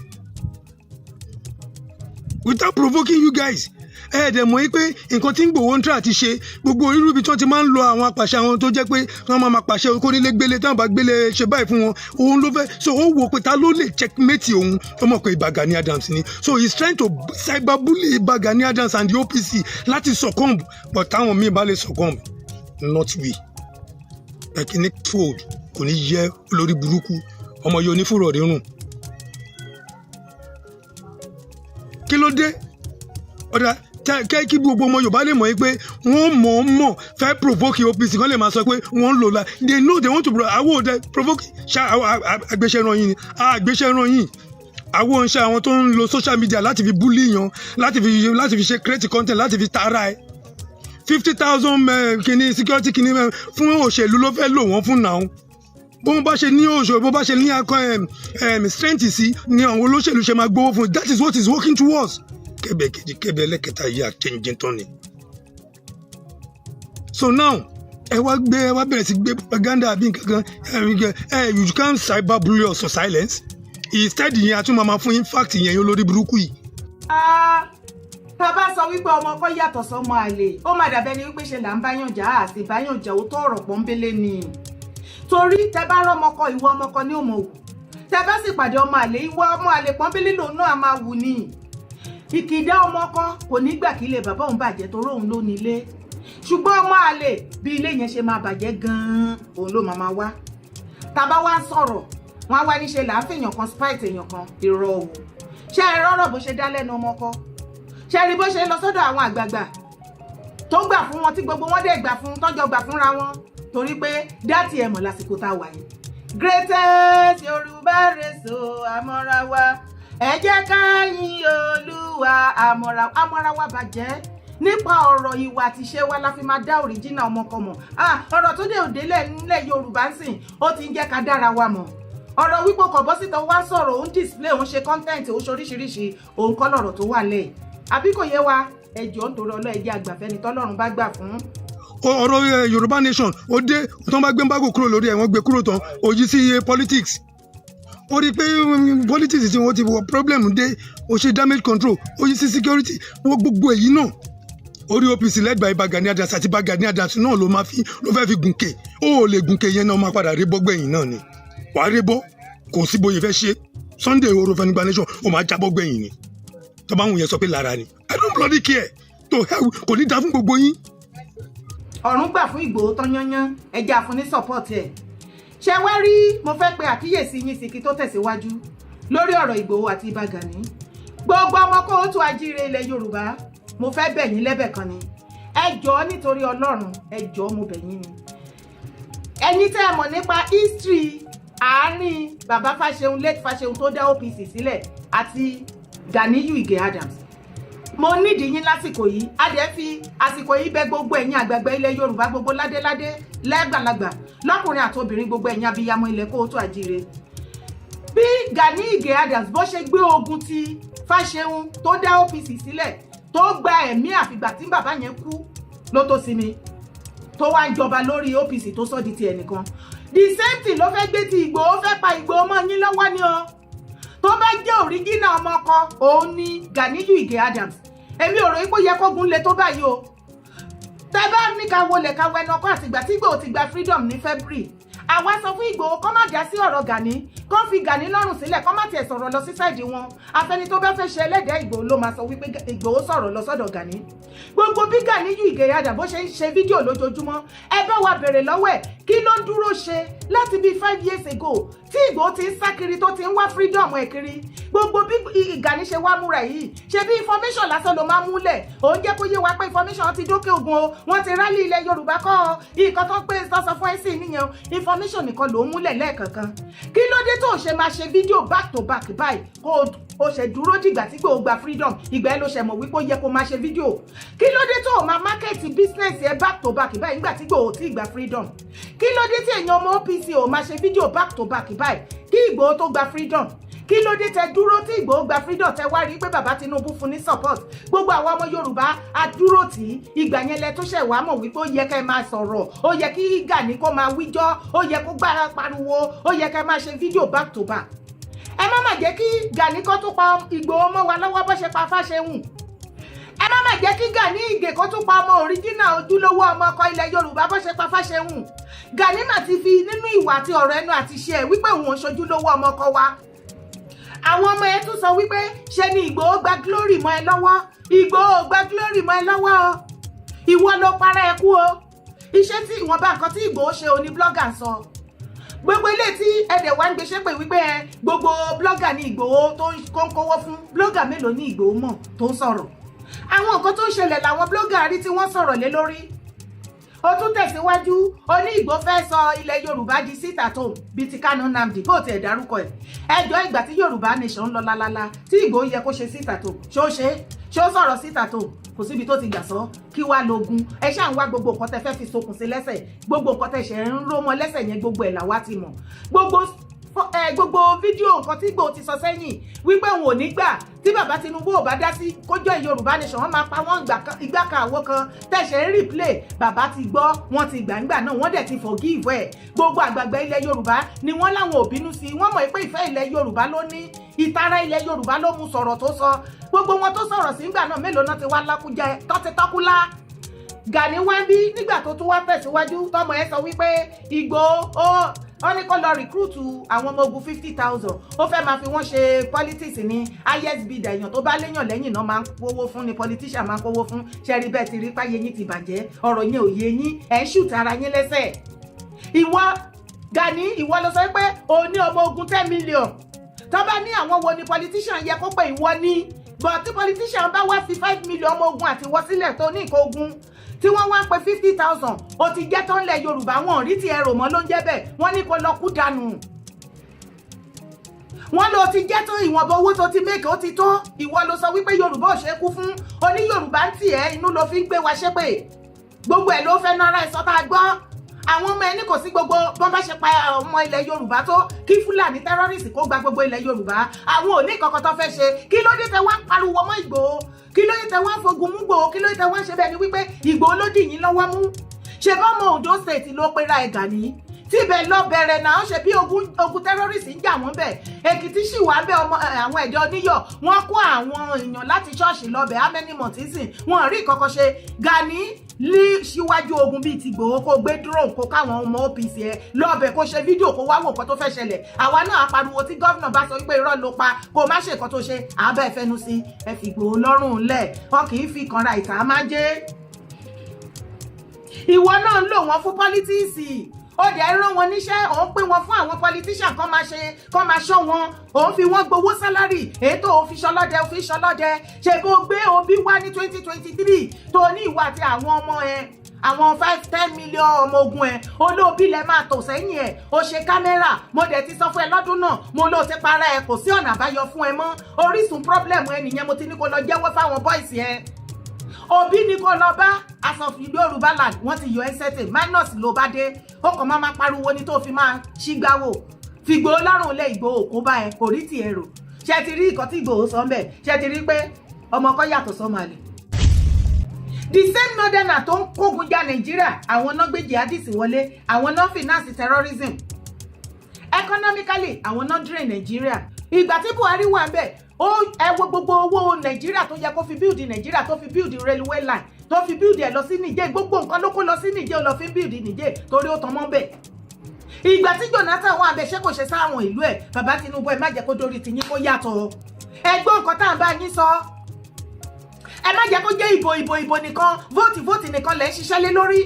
without provoking you guys. Ẹ dẹ̀ mọ̀ pé nǹkan tí ń Ìgbòho ń tà àti ṣe gbogbo irú ibi tí wọ́n ti máa ń lo àwọn apàṣẹ, àwọn tó jẹ́ pé wọ́n máa máa pàṣẹ kónílé gbélé, táwọn bá gbélé ṣe báyìí fún wọn, òun ló fẹ́. So ó wò pé ta ló lè checkmate òun? Ó mọ̀ pé Ìbà Gani Adams ni. So he is trying to cyberbully Ìbà Gani Adams and the OPC láti succumb, but táwọn míì bá lè succumb, not we. Ẹ̀kíní fold kò ní yẹ olórí burúkú ọmọ yìí, onífúrọ̀ rírùn. Kí ló dé? Ọ̀dà kẹ́ kí gbogbo ọmọ Yorùbá lè mọ̀ yín pé wọ́n mọ̀ ọ́n mọ̀ fẹ́ provoke OPC, kan lè máa sọ pé wọ́n ń lò la. They know they want to àwọn òde provoke ṣá. Àgbéṣẹ́ ràn yín ni àgbéṣẹ́ ràn yín. Àwọn ń ṣe àwọn tó ń lo social media láti fi bully yan, láti fi ṣe create content, láti fi tara ẹ. 50,000 kìíní security kìíní fún òṣèlú ló fẹ́ lò wọ́n fún náà. Bó bá ṣe ní òṣèlú, bó bá ṣe ní akọ strength sí ni àwọn olóṣèlú ṣe máa gbowó fún. That is what is working towards. Kébẹ̀ kejì, kébẹ̀ ẹlẹ́kẹta yìí, àchẹ́njẹ́ tán ni. So now ẹ wá gbé, ẹ wá bẹ̀rẹ̀ sí gbé propaganda àbí nǹkan kan. Ẹ you can cyber bully us for silence instead. Yẹn a tún máa ma fún yín fact yẹn, yín olórí burúkú yìí. Ah, tá a bá sọ wípé ọmọ ọkọ yàtọ̀ sọmọ àlè, ó má dàbẹ́ ni wípé ṣe là ń báyàn jà àti báyàn jà. Ó tó ọ̀rọ̀ pọ́nbélé ni, torí tẹ bá rọ́mọkọ, ìwọ ọmọkọ ní òmò wù. Tẹ bá sì pàdé ọmọ àlè, ìwọ ọmọ àlè pọ́nbélé lòun náà máa wù ní. Ìkìdá ọmọ ọkọ kò ní gbà kí ilé bàbá òun bàjẹ́, torí òun ló nílé. Ṣùgbọ́n ọmọ àlè, bí ilé yẹn ṣe máa bàjẹ́ gan-an, òun ló máa máa wá. Tá bá wá sọ̀rọ̀, wọn á wá níṣe là ń fèèyàn kan spite èèyàn kan. Irọ́ o. Ṣé ẹ rọ́rọ̀ bó ṣe dá lẹ́nu ọmọ ọkọ? Ṣe rí bó ṣe lọ sọ́dọ̀ àwọn àgbààgbà tó gbà fún wọn, tí gbogbo wọn dẹ̀ gbà fún, tọ́jọ́ gbà fúnra wọn, torí pé dátì ẹ̀ mọ̀ lásìkò tá a wà yìí. Greatest Yorùbá race o, àmọ́ra wa, ẹ jẹ́ ká yìn Olúwa. Àmọ́ra, àmọ́ra wa bàjẹ́ nípa ọ̀rọ̀ ìwà àti ìṣe wa la fi máa dá original ọmọkọmọ. Ọ̀rọ̀ tó dé òdélẹ̀ nílẹ̀ Yorùbá ń sìn, ó ti ń jẹ́ ká dára wa mọ̀. Ọ̀rọ̀ wípé kò bọ́ síta wá sọ̀rọ̀, òun display, òun ṣe content, òun ṣe oríṣiríṣi, òun kọ́ lọ̀rọ̀ tó wà lẹ̀, àbí kò yé wa? Ẹ jọ̀ọ́, nítorí Ọlọ́, ẹ jẹ́ àgbàfẹ́ni tọ́lọ́run bá gbà fún. Ọ̀rọ̀ Yorùbá nation, ó dé tó ń bá gbé embargo kúrò lórí ẹ̀, wọ́n gbé kúrò tán, ó yí sí politics. Ó rí i pé politics tí wọ́n ti wọ, problem dé, ó ṣe damage control, ó yí sí security. Wọ́n gbogbo èyí náà, orí OPC led by Ìbà Gani Adams àti Ìbà Gani Adams náà ló máa fi ló fẹ́ fi gùnkè. Ó lè gùnkè yẹn náà, máa padà rí bọ́gbẹ̀yìn náà ni. Wàá rí bọ́, kò sí bóyá fẹ́ ṣe. Sunday Igboho fẹnugbà nation, ó máa jábọ́ gbẹ̀yìn ni. Tó bá wù yẹn sọ pé lára ni, I don't bloody care, to hell. Kò ní dá fún gbogbo yín. Ọ̀run gbà fún Ìgbòho tán yányán, ẹja fún ní support ẹ̀. Ṣé wá rí, mo fẹ́ pe àkíyèsí yín sí kí tó tẹ̀síwájú lórí ọ̀rọ̀ Ìgbòho àti Ìbà Gani. Gbogbo ọmọ kóòtù ajíire ilẹ̀ Yorùbá, mo fẹ́ bẹ̀ yín lẹ́bẹ̀ kan ni. Ẹ jọ̀ọ́, nítorí Ọlọ́run, ẹ jọ̀ọ́, mo bẹ̀ yín ni. Ẹni tẹ́ ẹ mọ̀ nípa history àárín bàbá Fáṣẹ̀hùn, late Fáṣẹ̀hùn tó dá OPC sílẹ̀, àti Ganiyu Ige Adams, mo nídìí yín lásìkò yìí. A dẹ̀ fi àsìkò yìí bẹ̀ gbogbo ẹ̀yin àgbààgbà ilẹ̀ Yorùbá, gbogbo ládéládé, lẹ́gbàlagbà, lọ́kùnrin àtobìnrin, gbogbo ẹ̀yin abiyamọ ilẹ̀ kóòtù àjíire, bí Gani Ige Adams bó ṣe gbé ogun ti Fáṣẹ̀hùn tó dá OPC sílẹ̀, tó gba ẹ̀mí, àfìgbà tí bàbá yẹn kú ló tó sinmi, tó wá ń jọba lórí OPC, tó sọ di ti ẹnìkan. The same thing ló fẹ́ gbé ti Ìgbòho, fẹ́ pa Ìgbòho mọ́ yín lọ́wọ́ ni o. Tó bá jẹ́ original ọmọ ọkọ òun ni Ganiyu Ige Adams, èmi ò rò pé ó yẹ kógun le tó báyìí o. Tẹ bá ní ká wọlé ká wẹnu ọkọ, àtìgbà tí Ìgbòho ti gba freedom ní February, àwa sọ fún Ìgbòho kó má dá sí ọ̀rọ̀ Gani, kó fi Gani lọ́rùn sílẹ̀, kó má tiẹ̀ sọ̀rọ̀ lọ sí side wọn. Afẹ́ni tó bá fẹ́ ṣe ẹlẹ́dẹ̀ẹ́ Ìgbòho ló máa sọ wípé Ìgbòho sọ̀rọ̀ lọ sọ́dọ̀ Gani. Gbogbo bí Ganiyu Ige Adams bó ṣe ń ṣe fídíò lójoojúmọ́, ẹ bá wa bèrè lọ́wọ́ ẹ̀, kí ló ń dúró ṣe láti bíi 5 years ago tí Ìgbòho ti ń sá kiri, tó ti ń wá freedom ẹ̀ kiri? Gbogbo bí Gani ṣe wá múra yìí, ṣe bí information lásán ló máa múlẹ̀. Òun jẹ́ kó yé wa pé information ti dókè ogun o, wọ́n ti rally ilẹ̀ Yorùbá kọ́ ọ. Nǹkan tó ń pè sọ́sọ fún ẹ sí nìyẹn o. Information nìkan ló ń múlẹ̀ lẹ́ẹ̀kankan. Kí ló dé tó ṣe máa ṣe fídíò back to back báyìí? Kó o ṣe dúró dìgbà tí Ìgbòho gba freedom, ìgbà ẹ ló ṣe mọ̀ wípé ó yẹ kó máa ṣe fídíò. Kí ló dé tó o máa market business ẹ back to back báyìí nígbà tí Ìgbòho tí gba freedom? Kí ló dé tí èèyàn ọmọ OPC ò máa ṣe fídíò back to back báyìí kí Ìgbòho tó gba freedom? Kí ló dé tẹ dúró tí Ìgbòho gba freedom, tẹ wá rí pé bàbá Tinubu fún ní support, gbogbo àwọn ọmọ Yorùbá adúró tí ìgbà yẹn lẹ tó ṣẹ̀ wá mọ̀ wípé ó yẹ kẹ́ máa sọ̀rọ̀, ó yẹ kí Gani kó máa wíjọ́, ó yẹ kó gbára pariwo, ó yẹ kẹ́ máa ṣe fídíò back to back? Ẹ má má jẹ́ kí Gani kó tún pa Ìgbòho mọ́ wa lọ́wọ́ bó ṣe pa Fáṣẹ̀hùn. Ẹ má má jẹ́ kí Gani Ìgè kó tún pa ọmọ original ojúlówó ọmọ ọkọ ilẹ̀ Yorùbá bó ṣe pa Fáṣẹ̀hùn. Gani mà ti fi nínú ìwà àti ọ̀rọ̀ ẹnu àti iṣẹ́ ẹ̀ wípé òun ò ṣojúlówó ọmọ ọkọ wa. Àwọn ọmọ ẹ tún sọ wípé ṣe ni Ìgbòho gba glory mọ́ ẹ lọ́wọ́. Ìgbòho gba glory mọ́ ẹ lọ́wọ́ o, ìwọ ló para ẹ kú o. Iṣẹ́ tí ìwọ̀nba nǹkan tí Ìgbòho ṣe o ní blogger sọ. Gbogbo ilé tí ẹdẹ̀ wá ń gbé ṣépè wípé ẹ gbogbo blogger ní Ìgbòho tó ń kówó fún, blogger mélòó ní Ìgbòho mọ̀ tó ń sọ̀rọ̀? Àwọn nǹkan tó ń ṣẹlẹ̀ làwọn blogger rí tí wọ́n sọ̀rọ̀ lé lórí. Ó tún tẹ̀síwájú, ó ní Ìgbò fẹ́ sọ ilẹ̀ Yorùbá di sit at home bíi ti Kanu Nnamdi kó tiẹ̀ dárúkọ ẹ̀. Ẹjọ́, ìgbà tí Yorùbá nation ń lọ lálálá, tí Ìgbò yẹ kó ṣe sit at home, ṣó ṣe? Ṣó sọ̀rọ̀ sit at home? Kò síbi tó ti gbà sọ. Kí wàá lógun? Ẹ ṣáà ń wá gbogbo nǹkan tẹ fẹ́ fi sokùn sí lẹ́sẹ̀, gbogbo nǹkan tẹ ṣe ń ró mọ́ lẹ́sẹ̀ yẹn, gbogbo ẹ̀ làwa ti mọ̀. Gbogbo fídíò nǹkan tí Ìgbòho ti sọ sẹ́yìn wípé òun ò ní gbà tí bàbá Tinubu ò bá dá sí kójọ́ Yorùbá nation, wọ́n máa pa wọ́n ìgbà kan àwo kan tẹ̀sẹ̀ ń replay. Bàbá ti gbọ́, wọ́n ti gbàǹgbà náà, wọ́n dẹ̀ ti forgive ẹ̀. Gbogbo àgbààgbà ilẹ̀ Yorùbá ni wọ́n láwọn ò bínú sí. Wọ́n mọ̀ pé ìfẹ́ ilẹ̀ Yorùbá ló ní, ìtara ilẹ̀ Yorùbá ló mú sọ̀rọ̀ tó sọ. Gbogbo wọn tó sọ̀rọ̀ sí ńgbà náà, mélòó náà ti wá lákújẹ tó ti tọ́kúlá? Gani wá bí nígbà tó tún wá tẹ̀síwájú, tọmọ ẹ sọ wípé Ìgbòho ó wọ́n ní kó lọ recruit àwọn ọmọ ogun 50,000, ó fẹ́ máa fi wọ́n ṣe politics ní highest bidder. Èèyàn tó bá léèyàn lẹ́yìn náà máa ń kówó fún ni, politician máa ń kówó fún. Ṣẹ́rí bẹ́ẹ̀ ti rí páyé yín ti bàjẹ́, ọ̀rọ̀ yẹn ò yé yín, ẹ̀ ń shoot ara yín lẹ́sẹ̀. Ìwọ Gani, ìwọ ló sọ pé o ní ọmọ ogun 10 million. Tó bá ní àwọn wo ni politician yẹ kó pé, ìwọ ní. But tí politician bá wá fi 5 million ọmọ ogun àti wọ sílẹ̀ tó ní nǹkan ogun tí wọ́n wá ń pe 50,000, ó ti jẹ́ tó ń lẹ̀ Yorùbá, wọn ò rí ti ẹrò mọ́ ló ń jẹ́ bẹ́ẹ̀. Wọ́n ní kó lọ kú dànù. Wọ́n ló ti jẹ́ tó, ìwọ̀nba owó tó ti make ó ti tó. Ìwọ ló sọ wípé Yorùbá ò ṣe é kú fún oní Yorùbá ń tì ẹ́ inú ló fi ń gbé wa ṣépè. Gbogbo ẹ̀ ló fẹ́ nára ẹ̀ sọ́tà gbọ́. Àwọn ọmọ ẹni kò sí gbogbo bọ́n bá ṣe pa ọmọ ilẹ̀ Yorùbá tó, kí Fúlàní terrorist kó gba gbogbo ilẹ̀ Yorùbá, àwọn ò ní kankan tó fẹ́ ṣe. Kí ló dé tẹ wá ń pariwo mọ́ Ìgbòho? Kí ló dé tẹ wá ń fogun mú Ìgbòho? Kí ló dé tẹ wá ń ṣe bẹ́ẹ̀ ni wípé Ìgbòho ló dì yín lọ́wọ́ mú? Ṣe bá ọmọ Ondo State ló pera ẹ̀, Gani, tíbẹ̀ lọ bẹ̀rẹ̀ náà. Ṣe bí ogun terrorist ń jà wọ́n bẹ̀. Èkìtì sì wà bẹ́, ọmọ àwọn ẹ̀dọ́ oníyọ̀, wọ́n kó àwọn èèyàn láti ṣọ́ọ̀ṣì lọ́bẹ̀. How many months sìn wọ́n rí ìkọ̀kọ̀ ṣe? Gani lí síwájú ogun bíi ti Ìgbòho, kó gbé drone, kó káwọn ọmọ OPC ẹ lọ́bẹ̀, kó ṣe fídíò, kó wá wò nǹkan tó fẹ́ ṣẹlẹ̀. Àwa náà apariwo tí governor bá sọ wípé irọ́ ló pa, kó má ṣe nǹkan tó ṣe, àbẹ́ fẹnu sí ẹ. Fi Ìgbòho lọ́rùn lẹ̀, wọn kì í fi kanra ìta máa jẹ́. Ìwọ náà ń lò wọ́n fún politics, ó dẹ̀ ń rán wọn níṣẹ́, òun pín wọn fún àwọn politician kan máa ṣe kán máa ṣọ́ wọn, òun fi wọ́n gbowó salary. Èyí tó òun fi ṣọlọ́dẹ, òun fi ṣọlọ́dẹ ṣe. Bó gbé Obi wá ní 2023, tó ní ìwọ àti àwọn ọmọ ẹ, àwọn 5, 10 million ọmọ ogun ẹ, olóòbí lẹ máa tò sẹ́yìn ẹ̀. Ó ṣe kámẹ́rà. Mo dẹ̀ ti sọ fún ẹ lọ́dún náà, mo ló ti para ẹ, kò sí ọ̀nà àbáyọ fún ẹ mọ́. Orísun problem ẹ nìyẹn. Mo ti ní kó lọ jẹ́wọ́ fáwọn boys ẹ. Òbí ni kó lọ bá asọ̀fin Yorùbá land. Wọ́n ti yọ ẹ́ sẹ́tẹ̀, minus ló bá dé. Ó kàn máa máa pariwo ní tó fi máa ṣígbáwò. Fìgbò lọ́rùn lé, Ìgbòho kó bá ẹ, kò rí tiẹ̀ rò. Ṣé ti rí ìkan tí Ìgbòho sọ ń bẹ̀? Ṣé ti rí pé ọmọ ọkọ yàtọ̀ sọ́mọ àlè? The same northerner tó ń kógun ja Nàìjíríà, àwọn náà gbé jihadist wọlé, àwọn náà finance terrorism. Economically, àwọn náà drain Nàìjíríà. Ìgbà tí Buhari wà ń bẹ̀, ó ẹ wo gbogbo owó Nàìjíríà tó yẹ kó fi build Nàìjíríà, tó fi build railway line, tó fi build ẹ̀ lọ sí Niger. Gbogbo nǹkan ló kó lọ sí Niger, ó lọ fi build Niger torí ó tan mọ́ bẹ́ẹ̀. Ìgbà tí Jonathan wà bẹ, ṣé kò ṣe sáwọn ìlú ẹ̀? Bàbá Tinubu, ẹ má jẹ́ kó dórí tiyín kó yàtọ̀. Ẹ gbọ́ nǹkan tá à ń bá yín sọ. Ẹ má jẹ́ kó jẹ́ ìbò, ìbò, ìbò nìkan, vote, vote nìkan lẹ́ ń ṣiṣẹ́ lé lórí.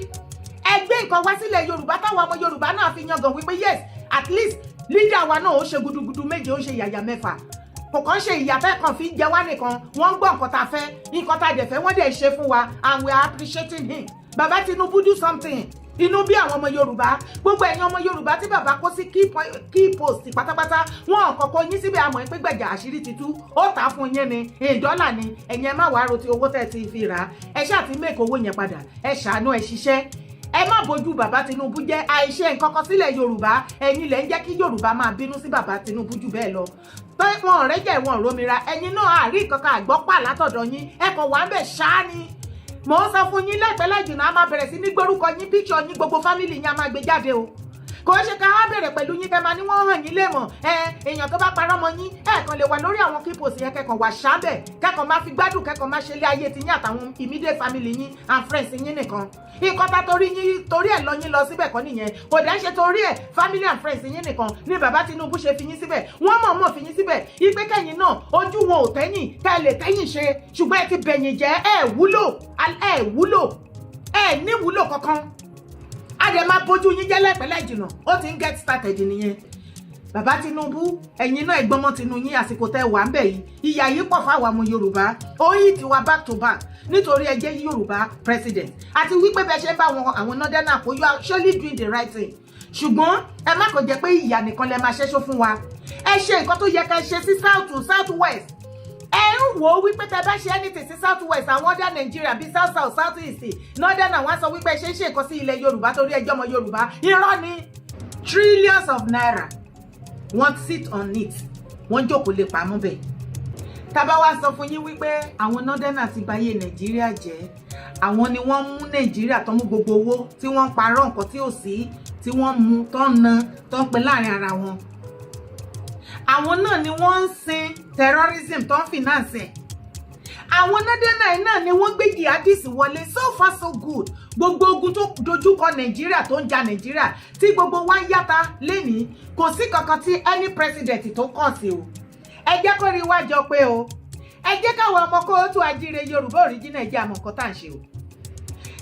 Ẹ gbé nǹkan wá sílẹ̀ Yorùbá táwọn ọmọ Yorùbá náà fi yangàn wípé yes, at least leader wa náà, ó ṣe gudugudu méje, ó ṣe yàyà mẹ́fà. Kò kàn ṣe ìyàtọ̀ kan fi ń jẹ wá nìkan. Wọ́n ń gbọ́ nǹkan tá a fẹ́, nǹkan tá a dẹ̀ fẹ́, wọ́n dẹ̀ ṣe fún wa, and we are appreciating him. Bàbá Tinubu, do something. Inú bí àwọn ọmọ Yorùbá, gbogbo ẹ̀yin ọmọ Yorùbá tí bàbá kó sí key post pátápátá, wọn kọ́kọ́ yín síbẹ̀. Àmọ́ pé gbẹ̀jà àṣírí ti tú, ó tà á fún yín ni ìdọ́là ni. Ẹ̀yin ẹ má wàá ro ti owó tẹ́ ti fi rà á. Ẹ ṣáà ti make owó yẹn padà. Ẹ ṣàánú, ẹ ṣiṣẹ́, ẹ má bójú bàbá Tinubu jẹ́. Àìṣe nǹkan kan sílẹ̀ Yorùbá, ẹ̀yin lẹ ń jẹ́ kí Yorùbá máa bínú sí bàbá Tinubu jù bẹ́ẹ̀ lọ. Pé wọn ọ̀rẹ́ jẹ́ wọn òrómìíra, ẹ̀yin náà àrí nǹkan kan àgbọ́pà látọ̀dọ̀ yín. Ẹ kàn wá ń bẹ̀ ṣáá ni. Mò ń sọ fún yín, láìpẹ́ láì jìnnà, a máa bẹ̀rẹ̀ sí ní gbórúkọ yín, píṣọ yín, gbogbo family yín, a máa gbé jáde o. Kò ń ṣe ká wá bẹ̀rẹ̀ pẹ̀lú yín, kẹ́ máa ní wọ́n hàn yín lè mọ̀. Ẹ èèyàn tó bá parọ́ mọ́ yín, ẹ kàn lè wà lórí àwọn key post yẹn, kẹ́kàn wà ṣáàbẹ̀, kẹ́kàn máa fi gbádùn, kẹ́kàn máa ṣe ilé ayé ti yín àtàwọn immediate family yín and friends yín nìkan. Nǹkan tá torí yín, torí ẹ̀ lọ yín lọ síbẹ̀ kọ́ nìyẹn. Kò dẹ́ ṣe torí ẹ̀ family and friends yín nìkan ní bàbá Tinubu ṣe fi yín síbẹ̀. Wọ́n mọ̀ mọ̀ fi yín síbẹ̀ ipe kẹ́yìn náà ojú wọn ò tẹ́yìn, kẹ́ ẹ lè tẹ́yìn ṣe, ṣùgbọ́n ẹ ti bẹ̀yìn jẹ́. Ẹ wúlò, ẹ wúlò, ẹ ní wúlò kankan. A dẹ̀ máa bójú yín jẹ́ láìpẹ́ láì jìnà. Ó ti ń get started nìyẹn. Bàbá Tinubu, ẹ̀yin náà ẹ̀gbọ́n mọ́ tinú yín. Àsìkò tẹ́ wà ń bẹ̀ yìí, ìyà yìí pọ̀ fáwọn ọmọ Yorùbá. Oyin tiwa back to back nítorí ẹ jẹ́ Yorùbá president, àti wípé bẹ́ẹ̀ ṣe ń bá wọn àwọn northern kó, you are surely doing the right thing, ṣùgbọ́n ẹ má kàn jẹ́ pé ìyà nìkan lẹ máa ṣẹ́ṣọ́ fún wa. Ẹ ṣe nǹkan tó yẹ ká ṣe sí south to south west. Ẹ ń wò ó wípé tẹ bá ṣe anything sí south west, àwọn other Nigeria bíi south south, south east, northern, àwọn á sọ wípé ṣe ń ṣe nǹkan sí ilẹ̀ Yorùbá torí ẹjọ́ ọmọ Yorùbá. Irọ́ ni. Trillions of naira, wọ́n sit on it, wọ́n jókòó lè pamọ́ bẹ́ẹ̀. Tábà wá sọ fún yín wípé àwọn northern ti bayé Nàìjíríà jẹ́, àwọn ni wọ́n mú Nàìjíríà tó mú gbogbo owó tí wọ́n ń parọ́ nǹkan tí ò sí, tí wọ́n mú tó ń ná, tó ń pè láàrin ara wọn. Àwọn náà ni wọ́n ń sin terrorism tó ń finance ẹ̀. Àwọn northern náà ni wọ́n gbé jihadist wọlé. So far so good. Gbogbo ogun tó dojúkọ Nàìjíríà, tó ń ja Nàìjíríà, tí gbogbo wa ń yáta lénìí, kò sí kankan tí any president tó kàn sí o. Ẹ jẹ́ kó rí wájọ pé o, ẹ jẹ́ káwọn ọmọ kóòtù ajíire Yorùbá original jẹ́ àmọ̀ nǹkan tá à ń ṣe o.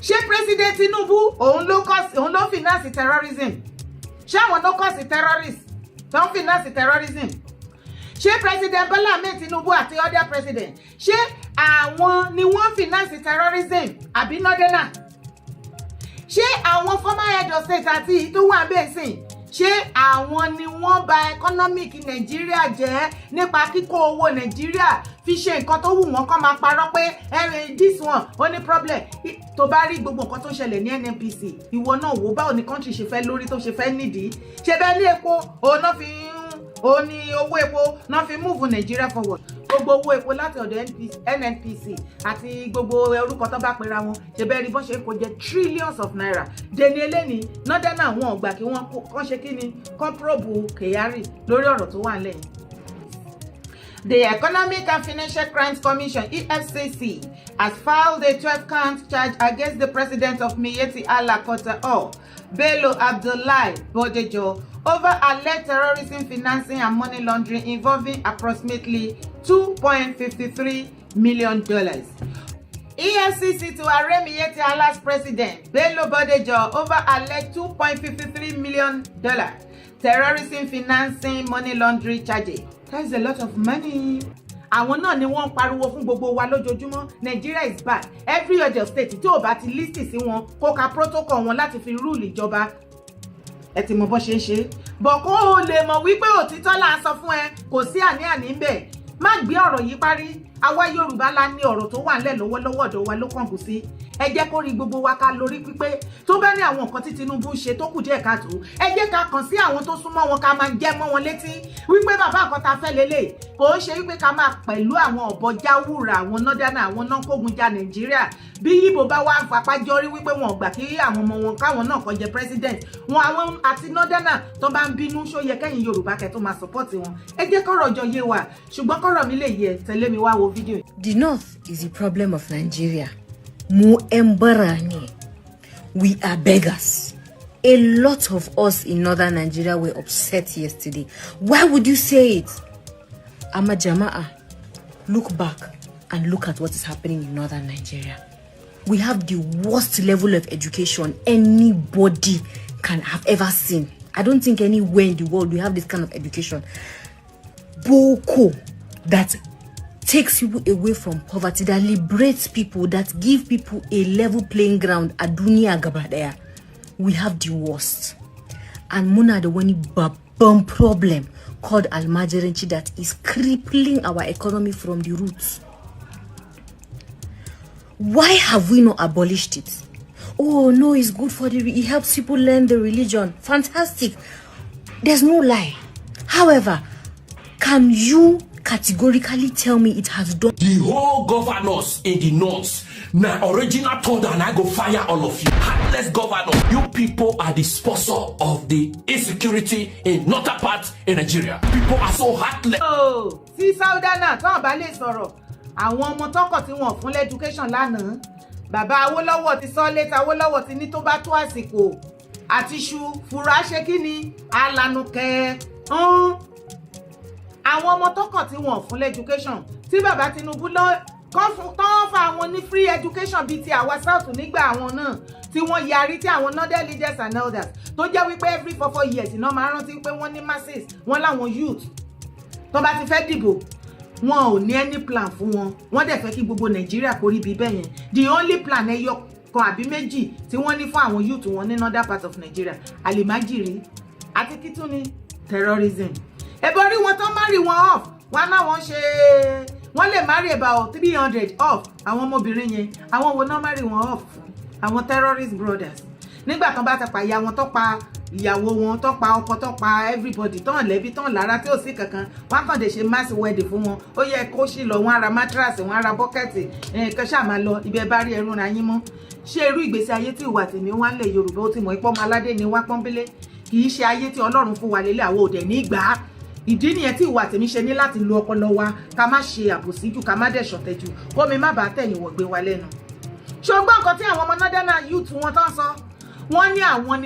Ṣé President Tinubu, òun ló cause, òun ló finance terrorism? Ṣé àwọn ló cause terrorist tó ń finance terrorism? Ṣé President Bola Ahmed Tinubu àti other president, ṣé àwọn ni wọ́n finance terrorism, àbí northerner? Ṣé àwọn former head of state àti èyí tó wà bẹ́ẹ̀ sìn, ṣé àwọn ni wọ́n bà economic Nàìjíríà jẹ́ nípa kíkó owó Nàìjíríà fi ṣe nǹkan tó wù wọ́n, kán máa parọ́ pé ẹ̀rìn this one ó ní problem? Tó bá rí gbogbo nǹkan tó ṣẹlẹ̀ ní NNPC, ìwọ náà wò báwo ni country ṣe fẹ́ lórí, tó ṣe fẹ́ nídìí. Ṣe bẹ́ẹ̀ ní epo, òun náà fi ń, òun ní owó epo náà fi move Nigeria forward. Gbogbo owó epo láti ọ̀dọ̀ NNPC àti gbogbo orúkọ tó bá pera wọn, ṣe bẹ́ẹ̀ rí bọ́n ṣe ń kó jẹ trillions of naira deni eléni. Northern, àwọn ọ̀gbà kí wọ́n kàn ṣe kí ni, kán probe Kyari lórí ọ̀rọ̀ tó wà nílẹ̀ yìí. The Economic and Financial Crimes Commission, EFCC, has filed a 12-count charge against the president of Miyetti Allah Kautal, Bello Abdullahi Bodejo, over alleged terrorism financing and money laundering involving approximately $2.53 million. EFCC to arraign Miyetti Allah's president, Bello Bodejo, over alleged $2.53 million terrorism financing, money laundering charges. That is a lot of money. Àwọn náà ni wọ́n ń pariwo fún gbogbo wa lójoojúmọ́, Nigeria is bad. Every other state tí ò bá ti listen sí wọn, kó ka protocol wọn láti fi rule ìjọba. Ẹ ti mọ bó ṣe ń ṣe bọ̀, kó o lè mọ̀ wípé òtítọ́ là ń sọ fún ẹ, kò sí àní-àní ń bẹ̀. Má gbé ọ̀rọ̀ yìí parí. Àwa Yorùbá la ní ọ̀rọ̀ tó wà ńlẹ̀ lọ́wọ́lọ́wọ́, ọ̀dọ̀ wa ló kàngùn sí. Ẹ jẹ́ kó rí gbogbo wa ká lórí pípé. Tó bá ní àwọn nǹkan tí Tinubu ń ṣe tó kù díẹ̀ káàtó, ẹ jẹ́ ká kàn sí àwọn tó súnmọ́ wọn, ká máa jẹ́ mọ́ wọn létí wípé bàbá, nǹkan ta fẹ́ lélẹ̀. Kò ń ṣe wípé ká máa pẹ̀lú àwọn ọ̀bọ jáwùrà, àwọn northerner, àwọn náà kógun ja Nàìjíríà. Bí Yíbo bá wá ń fapá jọrí wípé wọn ò gbà kí àwọn ọmọ wọn káwọn náà kó jẹ president wọn, àwọn àti northerner tó bá ń bínú, ṣó yẹ kẹ́yìn Yorùbá kẹ́ tó máa support wọn? Ẹ jẹ́ kọ́rọ̀ jọ yé wa, ṣùgbọ́n kọ́rọ̀ mi lè yẹ, tẹ̀lé mi wá wo fídíò. The North is the problem of Nigeria. Mu 'yan bara ne. We are beggars. A lot of us in northern Nigeria were upset yesterday. Why would you say it? Amma jama'a, look back and look at what is happening in northern Nigeria. We have the worst level of education anybody can have ever seen. I don't think anywhere in the world we have this kind of education. Boko that takes people away from poverty, that liberates people, that give people a level playing ground a duniya gaba daya. We have the worst. And muna da wani babban problem called almajiranci that is crippling our economy from the roots. Why have we not abolished it? Oh no, it's good for the, it helps people learn the religion. Fantastic. There's no lie. However, can you categorically tell me it has done The whole governors in the north na original thunder and I go fire all of you. Heartless governor, you people are the sponsor of the insecurity in northern part in Nigeria. People are so heartless. Oh, tí southerner tán bá lè sọ̀rọ̀, àwọn ọmọ tọkọ̀ tí wọ́n fún l'education lánàá, bàbá Awólọ́wọ̀ ti sọ létà. Awólọ́wọ̀ ti ní tó bá tó àsìkò àti ṣu fura ṣe kí ni alanu kẹ ń àwọn ọmọ tọkọ̀ tí wọ́n fún l'education tí bàbá Tinubu lọ kán fún tán fa àwọn ní free education bíi ti àwa South nígbà àwọn náà tí wọ́n yarí, tí àwọn northern leaders and elders tó jẹ́ wípé every 4 4 years iná máa rántí pé wọ́n ní masses wọ́n láwọn youth tó bá ti fẹ́ dìbò, wọn ò ní any plan fún wọn. Wọ́n dẹ̀ fẹ́ kí gbogbo Nàìjíríà kó rí bí bẹ́ẹ̀ yẹn. The only plan ẹyọ kan àbí méjì tí wọ́n ní fún àwọn youth wọn ní northern part of Nigeria, alimajiri àti kí tún ni terrorism. Ẹ̀bọ̀n rí wọn tán marry wọn off, wọn náà wọ́n ṣe, wọ́n lè marry about 300 off àwọn ọmọbìnrin yẹn. Àwọn wo náà marry wọn off fún? Àwọn terrorist brothers. Nígbà tán bá ti pa ìyá wọn, tó pa ìyàwó wọn, tó pa ọkọ, tó pa everybody, tán lẹ́bí, tán lára, tí ò sí kankan, wọn kàn dé ṣe mass wedding fún wọn. Ó yẹ kó sì lọ, wọn á ra mattress, wọn á ra bucket, nǹkan ṣáà máa lọ ibi ẹ bá rí ẹrú ra yín mọ́. Ṣé irú ìgbésí ayé tí ìwà tèmi wá ń lẹ̀ Yorùbá, ó ti mọ̀ ipọ́ ọmọ aládé ni wá pọ́nbélé, kì í ṣe ayé tí Ọlọ́run fún wa lélẹ̀. Àwọn òdẹ̀ ní ìgbà á. Ìdí nìyẹn tí ìwà tèmi ṣe ní láti lo ọpọlọ wa, ká má ṣe àbòsí jù, ká má dẹ̀ ṣọ̀tẹ̀ jù, kó mi má bàa tẹ̀yìn wọ̀ gbé wa lẹ́nu. Ṣùgbọ́n nǹkan tí àwọn ọmọ northern youth wọn tán sọ, wọ́n ní àwọn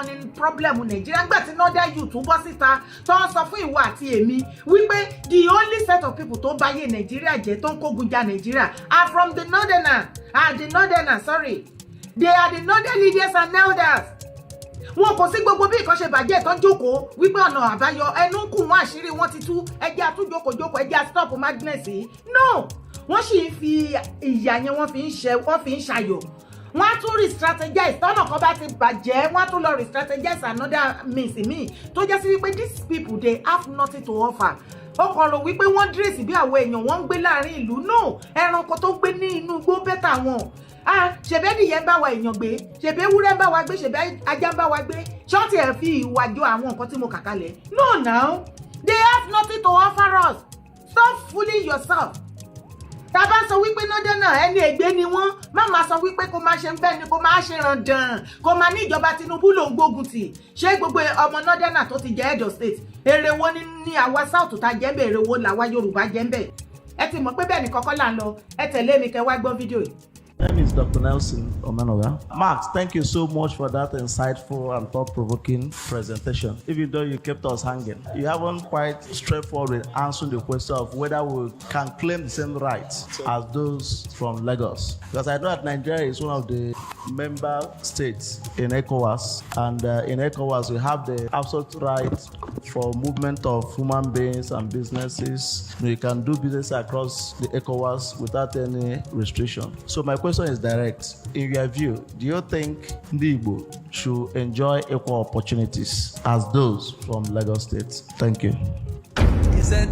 ní problem Nàìjíríà. Nígbà tí northern youth bọ́ síta tó ń sọ fún ìwọ àti èmi wípé the only set of people tó báyé Nàìjíríà jẹ́, tó ń kógun ja Nàìjíríà, are from the northerner, are the northerner, sorry, they are the northern leaders and elders. Wọn kò sí gbogbo bí nǹkan ṣe bàjẹ́ tán jókòó wípé ọ̀nà àbáyọ ẹnu ń kù wọ́n, àṣírí wọn ti tú, ẹjẹ́ àtúnjókòó-jókòó, ẹjẹ́ stop madness yìí. No, wọ́n sì ń fi ìyà yẹn, wọ́n fi ń ṣe, wọ́n fi ń ṣayọ̀. Wọ́n á tún re-strategize. Tọ́nà kan bá ti bàjẹ́, wọ́n á tún lọ re-strategize another means míì tó jẹ́ sí wípé these people, they have nothing to offer. Ó kàn rò wípé wọ́n dress bí àwọn èèyàn, wọ́n ń gbé láàrin ìlú. No, ẹranko tó gbé ní inú igbó better wọn. Ah, ṣèbẹ́ nìyẹn ń bá wa èèyàn gbé, ṣèbẹ́ ewúrẹ́ ń bá wa gbé, ṣèbẹ́ ajá ń bá wa gbé, ṣọ́ọ̀tì ẹ̀ fi ìwà jọ àwọn nǹkan tí mo kà kalẹ̀. No now, they have nothing to offer us. Stop fooling yourself. Tá a bá sọ wípé northerner ẹni ègbé ni wọ́n, má máa sọ wípé kó máa ṣe ń bẹ́ẹ̀ ni, kó máa ṣe ràndàn, kó máa ní ìjọba Tinubu ló ń gbógun tì. Ṣé gbogbo ọmọ northerner tó ti jẹ́ head of state, èrè wo ní àwa South tá jẹ́ ń bẹ̀? Èrè wo làwa Yorùbá jẹ́ ń bẹ̀? Ẹ ti mọ̀ pé bẹ́ẹ̀ ni kọ́kọ́ là ń lọ. Ẹ tẹ̀lé mi kẹ́ wá gbọ́ fídíò yìí. My name is Dr. Nelson Omenoga. Max, thank you so much for that insightful and thought-provoking presentation. Even though you kept us hanging, you haven't quite straightforward with answering the question of whether we can claim the same rights as those from Lagos. Because I know that Nigeria is one of the member states in ECOWAS, and in ECOWAS we have the absolute right for movement of human beings and businesses. You can do business across the ECOWAS without any restriction. So my question is direct. In your view, do you think Ndi should enjoy equal opportunities as those from Lagos State? Thank you. He said,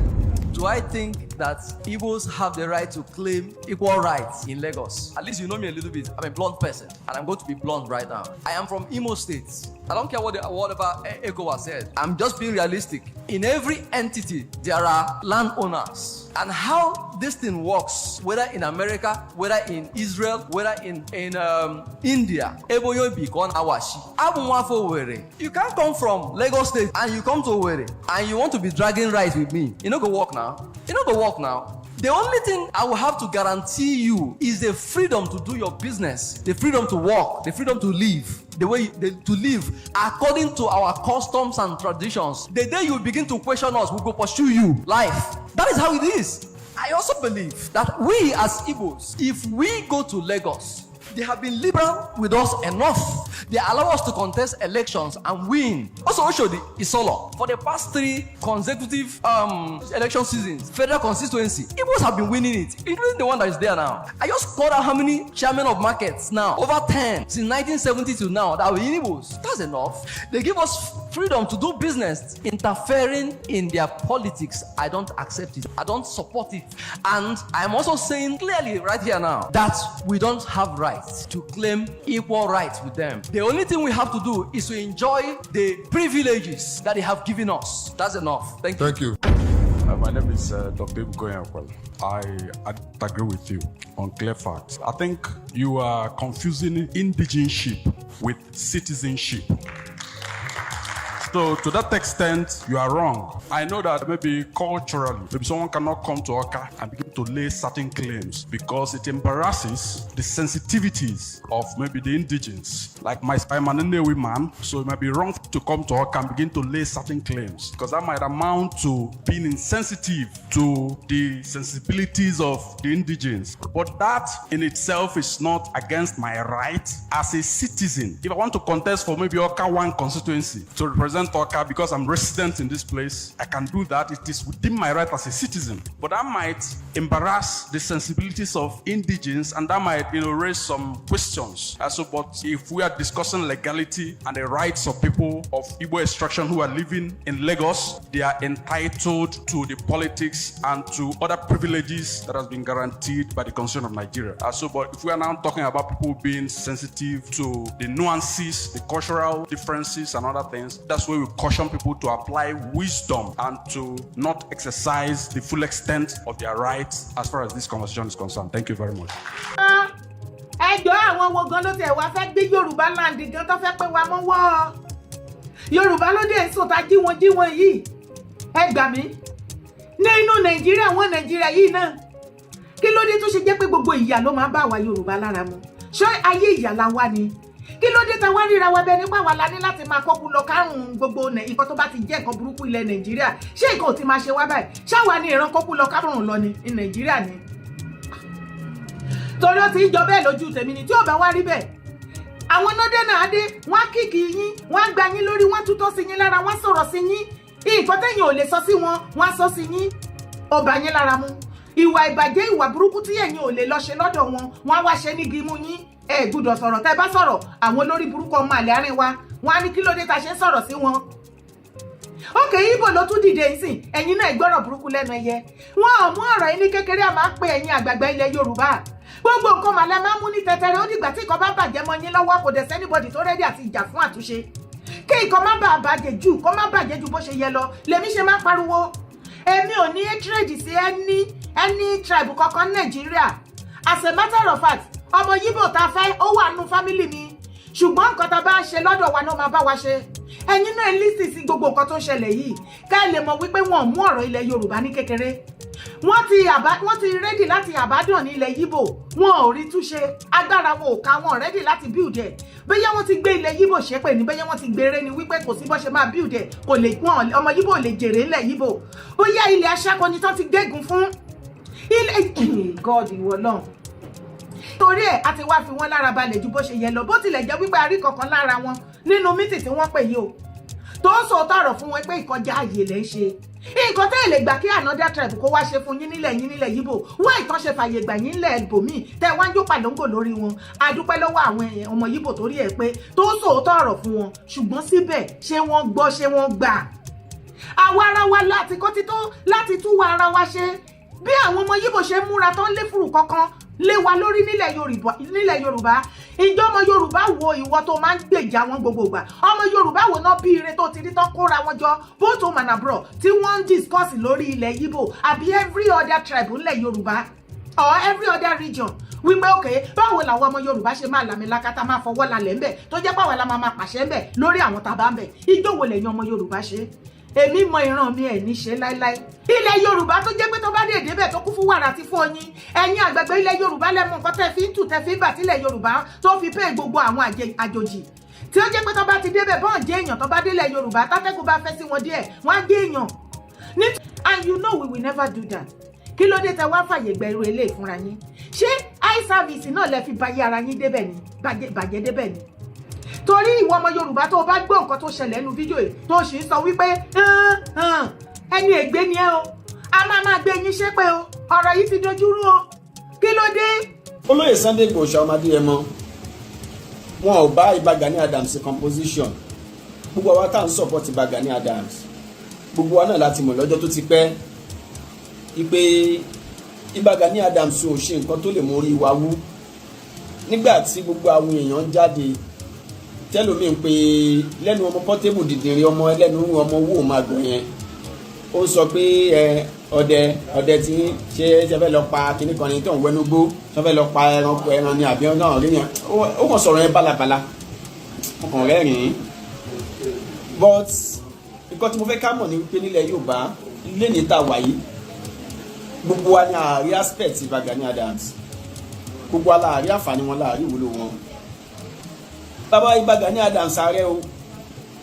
"Do I think That Igbos have the right to claim equal rights in Lagos? At least you know me a little bit. I'm a blunt person, and I'm going to be blunt right now. I am from Imo State. I don't care whatever ECOWAS said. I'm just being realistic. In every entity, there are landowners. And how this thing works, whether in America, whether in Israel, whether in India, ebe onye bi ka ọ na-awashi. Abụ m nwafọ Owerri. You can't come from Lagos State and you come to Owerri and you want to be dragging rights with me. E no go work now. E no go work now. The only thing I will have to guarantee you is the freedom to do your business, the freedom to work, the freedom to live, the way you, to live according to our customs and traditions. The day you begin to question us, we go pursue you. Life. That is how it is. I also believe that we as Igbos, if we go to Lagos, they have been liberal with us enough. They allow us to contest elections and win. Also, Oshodi Isolo, for the past three consecutive election seasons, federal constituency, Igbos have been winning it, including the one that is there now. I just called out how many chairmen of markets now, over 10 since 1970 to now, that were Igbos. That's enough. They give us freedom to do business. Interfering in their politics, I don't accept it. I don't support it. And I'm also saying clearly right here now that we don't have rights to claim equal rights with them. The only thing we have to do is to enjoy the privileges that they have given us. That's enough. Thank you. Thank you. My name is Dr. Ibuko Yankwel. I agree with you on clear facts. I think you are confusing indigenship with citizenship. So to that extent, you are wrong. I know that maybe culturally, maybe someone cannot come to Awka and begin to lay certain claims because it embarrasses the sensitivities of maybe the indigenes. Like I'm an Nnewi man, so it might be wrong to come to Awka and begin to lay certain claims because that might amount to being insensitive to the sensibilities of the indigenes. But that in itself is not against my right as a citizen. If I want to contest for maybe Awka 1 constituency to represent Awka because I'm resident in this place, I can do that. It is within my right as a citizen. But that might embarrass the sensibilities of indigenes and that might raise some questions. So, but if we are discussing legality and the rights of people of Igbo extraction who are living in Lagos, they are entitled to the politics and to other privileges that has been guaranteed by the Constitution of Nigeria. So, but if we are now talking about people being sensitive to the nuances, the cultural differences and other things, that's where we caution people to apply wisdom and to not exercise the full extent of their rights as far as this conversation is concerned. Thank you very much. Ẹjọ́, àwọn wo gan ló tẹ̀ wá fẹ́ gbé Yorùbá land gan tó fẹ́ pé wa mọ́wọ́ Yorùbá ló dé sùn tá jí wọn jí wọn yìí? Ẹ gbà mí, nínú Nàìjíríà, wọn Nàìjíríà yìí náà, kí ló dé tó ṣe jẹ́ pé gbogbo ìyà ló máa ń bá àwa Yorùbá lára mu? Ṣé ayé ìyà la wá ni? Kí ló dé ta wá ríra wa bẹ nípa wa la ní láti máa kọ́kú lọ kárùn-ún gbogbo nǹkan tó bá ti jẹ́ nǹkan burúkú ilẹ̀ Nàìjíríà? Ṣé nǹkan ò ti máa ṣe wá báyìí? Ṣáwa ni ìran kọ́kú lọ kárùn-ún lọ ni ní Nàìjíríà ni? Torí ó ti ń jọ bẹ́ẹ̀ lójú tèmi ni. Tí ò bá wá rí bẹ́ẹ̀, àwọn nọ́dẹ́nà adé, wọ́n á kick yín, wọ́n á gba yín lórí, wọ́n á tútọ́ sí yín lára, wọ́n á sọ̀rọ̀ sí yín. Nǹkan tẹ́yìn ò lè sọ sí wọn, wọ́n á sọ sí yín. Ó bá yín lára mu. Ìwà ìbàjẹ́, ìwà burúkú tí ẹ̀yin ò lè lọ ṣe lọ́dọ̀ wọn, wọ́n á wá ṣe ní gimú yín. Ẹ gbúdọ̀ sọ̀rọ̀. Tẹ́ bá sọ̀rọ̀, àwọn olórí burúkú ọmọ àlè àárín wa, wọ́n á ní kí ló dé ta ṣe ń sọ̀rọ̀ sí wọn. Ókè, Ibo ló tún dìde ìsìn. Ẹ̀yin náà gbọ́rọ̀ burúkú lẹ́nu ẹyẹ. Wọn ò mú ọ̀rọ̀ yìí ní kékeré. A máa ń pe ẹ̀yin àgbààgbà ilẹ̀ Yorùbá, gbogbo nǹkan màlẹ́ máa ń mú ní tẹtẹrẹ. Ó dìgbà tí nǹkan bá bàjẹ́ mọ́ yín lọ́wọ́, kò dẹ̀ sí anybody tó ready àti ìjà fún àtúnṣe, kí nǹkan má bàa bàjẹ́ jù, kó má bàjẹ́ ju bó ṣe yẹ lọ. Lèmi ṣe máa ń pariwo, èmi ò ní hatred sí any tribe kankan ní Nàìjíríà. As a matter of fact, ọmọ Yíbò tá a fẹ́, ó wà nínú family mi, ṣùgbọ́n nǹkan tá a bá ń ṣe lọ́dọ̀ wa náà máa bá wa ṣe. Ẹ̀yin náà listen sí gbogbo nǹkan tó ń ṣẹlẹ̀ yìí, ká ẹ lè mọ̀ wípé wọn ò mú ọ̀rọ̀ ilẹ̀ Yorùbá ní kékeré. Wọ́n ti ready láti àbádàn ní ilẹ̀ Yíbò, wọn ò rí túnṣe. Agbára wọn ò ká. Wọn ready láti build ẹ̀. Bóyá wọ́n ti gbé ilẹ̀ Yíbò ṣépè ní, bóyá wọ́n ti gbére ni wípé kò sí bó ṣe máa build ẹ̀, kò lè wọn, ọmọ Yíbò lè jèrè ńlẹ̀ Yíbò. Bóyá ilẹ̀ aṣáko ni tán ti gégùn fún ilẹ̀. God, ìwọ náà, torí ẹ̀ a ti wá fi wọ́n lára balẹ̀ ju bó ṣe yẹ lọ. Bó tilẹ̀ jẹ́ wípé a rí kankan lára wọn nínú meeting tí wọ́n pè yìí o, tó ń sọ tọrọ fún wọn pé ìkọjá ààyè lẹ́ ń ṣe, nǹkan tẹ́ ẹ̀ lè gbà kí another tribe kó wá ṣe fún yín nílẹ̀ yín, nílẹ̀ Yíbò wọ́n ìtàn ṣe fàyè gbà yín nílẹ̀ ibòmíì tẹ́ wá ń jó pàlóńgò lórí wọn. A dúpẹ́ lọ́wọ́ àwọn ọmọ Yíbò torí ẹ̀ pé tó ń sòótọ́ ọ̀rọ̀ fún wọn, ṣùgbọ́n síbẹ̀, ṣé wọ́n gbọ́? Ṣé wọ́n gbà? Àwa ara wa láti kó tító láti tún wa ara wa ṣe. Bí àwọn ọmọ Yíbò ṣe ń múra tán lé fùrù kankan lé wa lórí nílẹ̀ Yorùbá, ìjọ ọmọ Yorùbá wo, ìwọ tó máa ń gbèjà wọn gbogbo ìgbà, ọmọ Yorùbá wo náà bí ire tó ti rí tán kóra wọn jọ, both home and abroad, tí wọ́n ń discuss lórí ilẹ̀ Yíbò àbí every other tribe nílẹ̀ Yorùbá or every other region, wípé òkè, báwo làwọn ọmọ Yorùbá ṣe máa làmìlaka, tá máa fọwọ́ lalẹ̀ ńbẹ̀, tó jẹ́ pàwọn la máa máa pàṣẹ ńbẹ̀ lórí àwọn tá a bá ń bẹ̀? Ìjọ wo lẹ̀yin ọmọ Yorùbá ṣe? Èmi mọ ìran mi, ẹ̀ ní ṣe láíláí. Ilẹ̀ Yorùbá tó jẹ́ pé tó bá dé débẹ̀, tó kún fún wàrà àti fún oyin, ẹ̀yin àgbàgbé ilẹ̀ Yorùbá lẹ́mú nǹkan tẹ́ fi ń tù, tẹ́ fi ń bà tílẹ̀ Yorùbá tó fi pé gbogbo àwọn àjòjì tí ó jẹ́ pé tó bá ti débẹ̀, bọ́n jẹ́ èèyàn, tó bá délẹ̀ Yorùbá, tátẹ́gùn bá fẹ́ sí wọn díẹ̀, wọ́n á gé èèyàn. And you know we will never do that. Kí ló dé tẹ wá fàyè gba irú eléyìí fúnra yín? Ṣé eye service náà lẹ fi bayé ara yín débẹ̀ ni, bàjẹ́ débẹ̀ ni? Torí ìwọ ọmọ Yorùbá tó o bá gbọ́ nǹkan tó ṣẹlẹ̀ nínú fídíò yìí, tó sì ń sọ wípé ẹni ègbé ni ẹ o, a máa máa gbé yín ṣépè o. Ọ̀rọ̀ yìí ti dojúrú o. Kí ló dé? Olóyè Sunday Igboho ọmọ Adéyẹmọ, wọn ò bá Ìbà Gani Adams composition. Gbogbo àwa tá à ń support Ìbà Gani Adams, gbogbo wa náà láti mọ̀ lọ́jọ́ tó ti pẹ́ ipe Ìbà Gani Adams ò ṣe nǹkan tó lè mú orí wa wú. Nígbà tí gbogbo àwọn èèyàn ń jáde, tẹ́lómi ń pe lẹ́nu ọmọ Portable, dìdìrín ọmọ ẹlẹ́nu, ọmọ owó màgọ̀ yẹn, ó sọ pé ẹ ọdẹ ọdẹ tí ṣe ṣe fẹ́ lọ pa kinní kan ní tó ń wẹnu gbó, tó fẹ́ lọ pa ẹranko, ẹran ni àbí ọ̀nà rí yẹn. Ó kàn sọ̀rọ̀ yẹn bálabàla, mo kàn rẹ́rìn-ín. But nǹkan tí mo fẹ́ ká mọ̀ ní wípé nílẹ̀ Yorùbá ilé ní ta wà yìí, gbogbo wa ní àárí aspect Ìbà Gani Adams, gbogbo wa láàrí àǹfààní wọn, láàrí ìwúlò wọn. Bàbá Ìbà Gani Adams, ààrẹ o,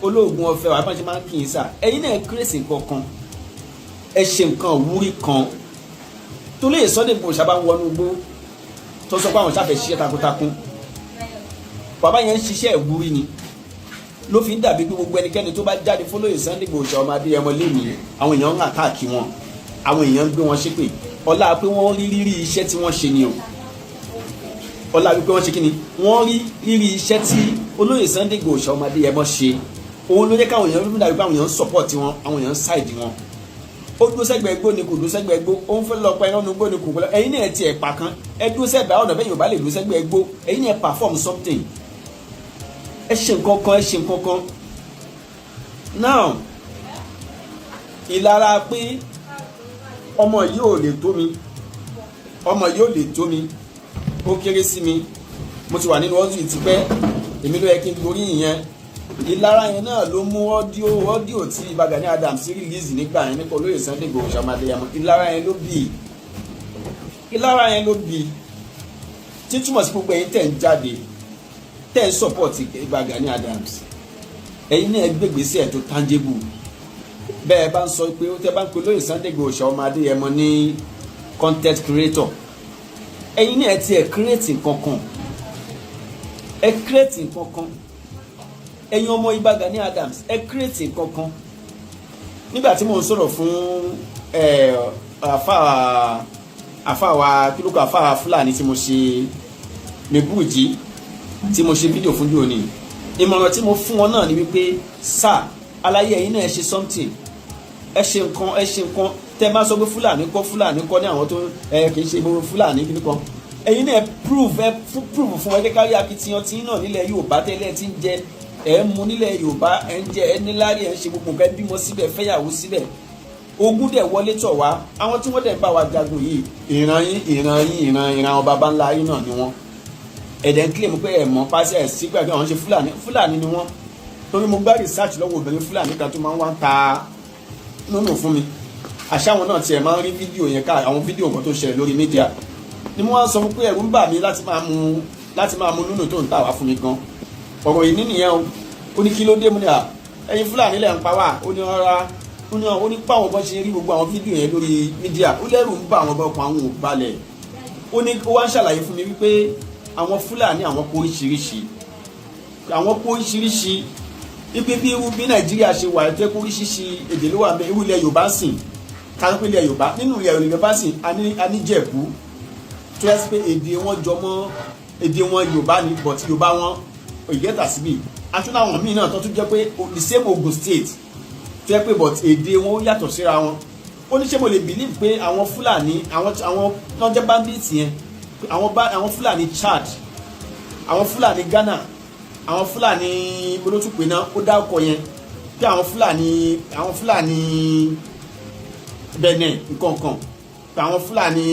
olóògùn ọ̀fẹ́ wà bá ṣe máa ń kì í sà, ẹ̀yin náà kírèsì nǹkan kan, ẹ ṣe nǹkan òwúrí kan tó lè Sunday Igboho sábà ń wọnú igbó, tó sọ pé àwọn sáfẹ́ ṣiṣẹ́ takuntakun. Bàbá yẹn ń ṣiṣẹ́ ìwúrí ni, ló fi ń dàbí pé gbogbo ẹnikẹ́ni tó bá jáde fọlọ́yè Sunday Igboho ọmọ Adéyẹmọ lẹ́nìí, àwọn èèyàn ń attack wọn, àwọn èèyàn ń gbé wọn ṣépè. Ọlá pé wọ́n rí rírí iṣẹ́ tí wọ́n ṣe ni o. Ọlá wípé wọ́n ṣe kí ni, wọ́n rí rírí iṣẹ́ tí olóyè Sunday Igboho ọmọ Adéyẹmọ ṣe, òun ló jẹ́ káwọn èèyàn fi dàbí pé àwọn èèyàn ń support wọn, àwọn èèyàn ń side wọn. Ó dúró sẹ́gbẹ̀ẹ́ gbó ni, kò dúró sẹ́gbẹ̀ẹ́ gbó, ó ń fẹ́ lọ pa ẹran nu gbó ni, kò pẹ́. Ẹ̀yin náà ti ẹ̀ pa kan, ẹ dúró sẹ́gbẹ̀ẹ́ ọ̀nà bẹ́ẹ̀. Yorùbá lè dúró sẹ́gbẹ̀ẹ́ gbó, ẹ̀yin náà perform something, ẹ ṣe nǹkan kan, ẹ ṣe nǹkan kan. Now, ìlara pé ọmọ yìí ò lè tó mi, ọmọ yìí ò lè tó mi, ó kéré sí mi, mo ti wà nínú ọdún yìí tipẹ́, èmi ló yẹ kí n gorí ìyẹn, ìlara yẹn náà ló mú audio tí Ìbà Gani Adams release nígbà yẹn nípa olóyè Sunday Igboho ọmọ Adéyẹmọ. Ìlara yẹn ló bí, ìlara yẹn ló bí, títúmọ̀ sí gbogbo ẹ̀yin tẹ̀ ń jáde, tẹ̀ ń support Ìbà Gani Adams, ẹ̀yin náà gbégbèsè tó tangible. Bẹ́ẹ̀ bá ń sọ pé ó tẹ́ bá ń pe olóyè Sunday Igboho ọmọ Adéyẹmọ ní content creator, ẹ̀yin náà tiẹ̀ create nǹkan kan, ẹ create nǹkan kan. Ẹ̀yin ọmọ Ìbà Gani Adams, ẹ create nǹkan kan. Nígbà tí mò ń sọ̀rọ̀ fún àfa wa, kílókò, àfa Fúlàní tí mo ṣe mẹ́bùrùjí, tí mo ṣe fídíò fún jòní, ìmọ̀ràn tí mo fún wọn náà ni wípé, sáà aláyé, ẹ̀yin náà ẹ ṣe something, ẹ ṣe nǹkan, ẹ ṣe nǹkan. Tẹ bá sọ pé Fúlàní kọ́, Fúlàní kọ́ ní àwọn tó ẹ kì í ṣe gbogbo Fúlàní kìíní kan, ẹ̀yin náà prove, ẹ prove fún ẹ kárí akitiyan tí náà nílẹ̀ Yorùbá tẹ́lẹ̀ tí ń jẹ, ẹ ń mu nílẹ̀ Yorùbá, ẹ ń jẹ, ẹ níláárí, ẹ ń ṣe gbogbo nǹkan, ẹ bímọ síbẹ̀, fẹ́yàwó síbẹ̀, ogun dẹ̀ wọlé tọ̀ wá. Àwọn tí wọ́n dẹ̀ bá wa jagun yìí, ìran yín, ìran yín, ìran ìran àwọn baba ńlá yín náà ni wọ́n. Ẹ̀dẹ̀ ń claim pé ẹ̀ mọ̀ pàṣẹ ẹ̀ sí pé àwọn ṣe Fúlàní. Fúlàní ni wọ́n, torí mo gbá research lọ́wọ́ obìnrin Fúlàní kan tó máa ń wá ń ta nínú fún mi. Àṣà àwọn náà tiẹ̀ máa ń rí fídíò yẹn ká, àwọn fídíò kan tó ṣẹlẹ̀ lórí media ni mo wá sọ fún pé ẹ̀rù ń bà mí láti máa mu nínú tó ń tà wá fún mi gan. Ọ̀rọ̀ yìí nìyẹn o. Ó ní kí ló dé? Mu ní à, ẹ̀yin Fúlàní lẹ̀ ń pa wá. Ó ní rárá, ó ní pàwọn bọ́n ṣe rí gbogbo àwọn fídíò yẹn lórí media, ó lẹ́rù ń bà àwọn ọkàn àwọn ò balẹ̀. Ó ní ó wá ń ṣàlàyé fún mi wípé àwọn Fúlàní, àwọn kó oríṣiríṣi, àwọn kó oríṣiríṣi, wípé bí irú bí Nàìjíríà ṣe wà tó kó oríṣiríṣi èdè ló wà ń bẹ. Irú ilẹ̀ Yorùbá sìn, káwọn pé ilẹ̀ Yorùbá, nínú ilẹ̀ Yorùbá sìn, a ní Jẹ̀bú, tó yẹ sí pé èdè wọn jọ mọ́ èdè wọn Yorùbá ni, but Yorùbá wọn ìgẹ́ta síbí. Atúnú àwọn míì náà tó tún jẹ́ pé the same Ogun State, tó yẹ pé but èdè wọn ó yàtọ̀ síra wọn. Ó ní ṣé mo lè believe pé àwọn Fúlàní, àwọn tó ń jẹ́ bandits yẹn, àwọn Fúlàní Chad, àwọn Fúlàní Ghana, àwọn Fúlàní bolótùpé náà, ó dá ọkọ̀ yẹn pé àwọn Fúlàní Benin nǹkankan, pé àwọn Fúlàní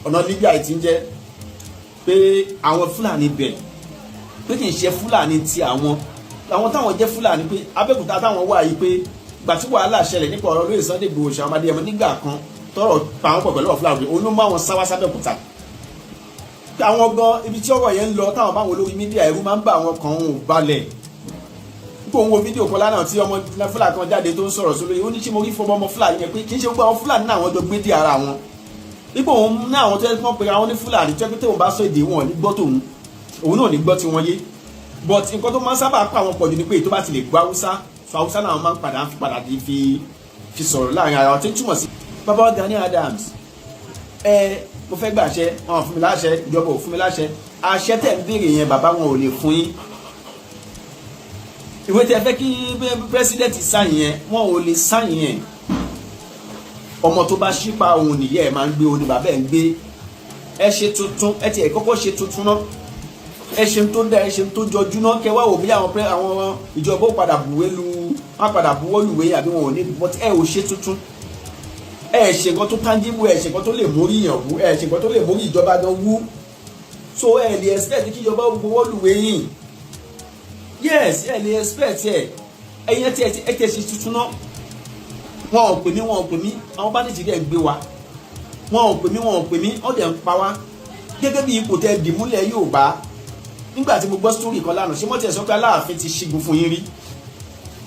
ọ̀nà Libya yìí ti ń jẹ́ pé àwọn Fúlàní bẹ̀, pé kì í ṣe Fúlàní ti àwọn táwọn jẹ́ Fúlàní, pé Abẹ́òkúta táwọn wà yìí, pé gbà tí wàhálà ṣẹlẹ̀ nípa ọ̀rọ̀ lóye Sunday Igboho ṣe àwọn Adéyẹmọ nígbà kan, tọrọ pa àwọn pọ̀ pẹ̀lú ọ̀fúlàní, òun ló mú àwọn sáwá sábẹ́òkúta. Pé àwọn gan, ibi tí ọ̀rọ̀ yẹn ń lọ, táwọn báwọn olórí media, ẹ̀rù máa ń bá àwọn kan, òun ò balẹ̀. Nípò òun wo fídíò kan lánàá tí ọmọ Fúlàní kan jáde tó ń sọ̀rọ̀ sórí, ó ní ṣé mo rí fọmọ ọmọ Fúlàní yẹn, pé kì í ṣe gbogbo àwọn Fúlàní náà àwọn jọ gbé dé ara wọn. Nípò òun ní àwọn tó yẹ kí wọ́n pe àwọn ní Fúlàní tó yẹ pé tóun bá sọ èdè wọn ò ní gbọ́ tòun, òun náà ò ní gbọ́ tí wọ́n yé. But nǹkan tó máa ń sábà pa àwọn pọ̀jù ni pé tó bá ti lè gbọ́ Haúsá, sọ Haúsá náà, máa ń padà fi padà di fi sọ̀rọ̀ láàrin ara wọn. Tí ń túmọ̀ sí bàbá Gani Adams, ẹ mo fẹ́ gbàṣẹ, wọn ò fún mi láṣẹ, ìjọba ò fún mi láṣẹ. Àṣẹ tẹ̀ ń béèrè yẹn, bàbá, wọn ò lè fún yín. Ìwé tẹ́ fẹ́ kí president sign yẹn, wọn ò lè sign yẹn. Ọmọ tó bá ṣípa òun nìyẹn ẹ máa ń gbé, òun ni bàbá ẹ ń gbé. Ẹ ṣe tuntun, ẹ tiẹ̀ kọ́kọ́ ṣe tuntun náà, ẹ ṣe tó dá, ẹ ṣe tó jọjú náà, kẹ wá wò bí àwọn ìjọba ó padà buwé lu, wọn padà buwọ́ lùwé àbí wọn ò ní. But ẹ ò ṣe tuntun, ẹ ṣe nǹkan tó tangible, ẹ ṣe nǹkan tó lè mórí yàn wú, ẹ ṣe nǹkan tó lè mórí ìjọba gan wú. So ẹ lè expect kí ìjọba ó buwọ́ lùwé yìí. Yes, ẹ lè expect ẹ. Ẹ̀yin ẹ ti ṣe tuntun náà. Wọn ò pè mí, wọn ò pè mí, àwọn bandits dẹ̀ ń gbé wa. Wọn ò pè mí, wọn ò pè mí, wọ́n dẹ̀ ń pa wá. Gẹ́gẹ́ bí ipò tẹ dìmúlẹ̀ Yorùbá, nígbà tí mo gbọ́ story kan lánàá, ṣé wọ́n ti sọ pé Aláàfin ti ṣígun fún yín rí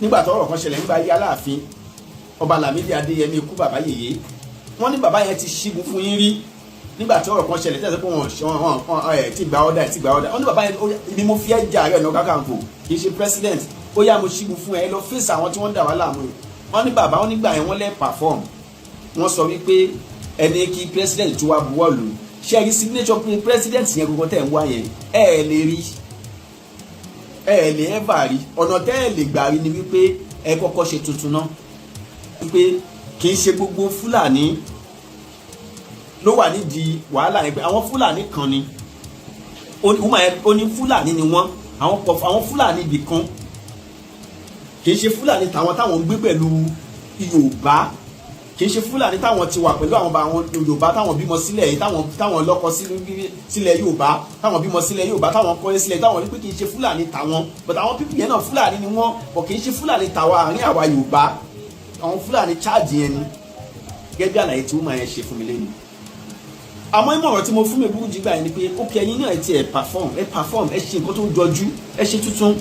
nígbà tọ́rọ̀ kan ṣẹlẹ̀ nígbà ayé Aláàfin, Ọba Lámídì Adéyẹmí, ikú bàbá yèyé? Wọ́n ní bàbá yẹn ti ṣígun fún yín rí nígbà tí ọ̀rọ̀ kan ṣẹlẹ̀, tẹ̀sán pé wọ́n ẹ̀ ti gba order, ẹ̀ ti gba order. Wọ́n ní bàbá yẹn, ibi mo fi ẹ́ jà Ààrẹ Ọ̀nà Kakanfò, kì í ṣe president, ó yá, mo ṣígun fún ẹ, lọ fèsì àwọn tí wọ́n ń dà wá láàmú yìí. Wọ́n ní bàbá wọn nígbà yẹn, wọ́n lẹ́ perform, wọ́n sọ wípé ẹni kí president tó wá buwọ́ lù. Ṣé ẹ rí signature president yẹn gbogbo tẹ̀ ń wá yẹn, ẹ ẹ lè rí, ẹ ẹ lè ever rí. Ọ̀nà tẹ́ ẹ lè gbà rí ni wípé ẹ kọ́kọ́ ṣe tuntun náà, wípé kì í ṣe gbogbo Fúlàní ló wà nídìí wàhálà yẹn, pé àwọn Fúlàní kan ni. Ó ní Fúlàní ni wọ́n, àwọn Fúlàní ibì kan, kì í ṣe Fúlàní táwọn táwọn ń gbé pẹ̀lú Yorùbá, kì í ṣe Fúlàní táwọn ti wà pẹ̀lú àwọn Yorùbá, táwọn bímọ sílẹ̀ yìí, táwọn lọ́kọ sílẹ̀ Yorùbá, táwọn bímọ sílẹ̀ Yorùbá, táwọn kọ́lé sílẹ̀ táwọn, ní pé kì í ṣe Fúlàní táwọn. But àwọn people yẹn náà, Fúlàní ni wọ́n, but kì í ṣe Fúlàní tàwa àárín àwa Yorùbá, àwọn Fúlàní Chad yẹn ni. Gẹ́gẹ́ bí àlàyé tí wọ́n máa yẹn ṣe fún mi lẹ́nu. Àmọ́ ìmọ̀ràn tí mo fún mi burú jígbà yẹn ni pé ó kí ẹyin náà ti ẹ̀ perform, ẹ perform, ẹ ṣe nǹkan tó jọjú, ẹ ṣe tuntun,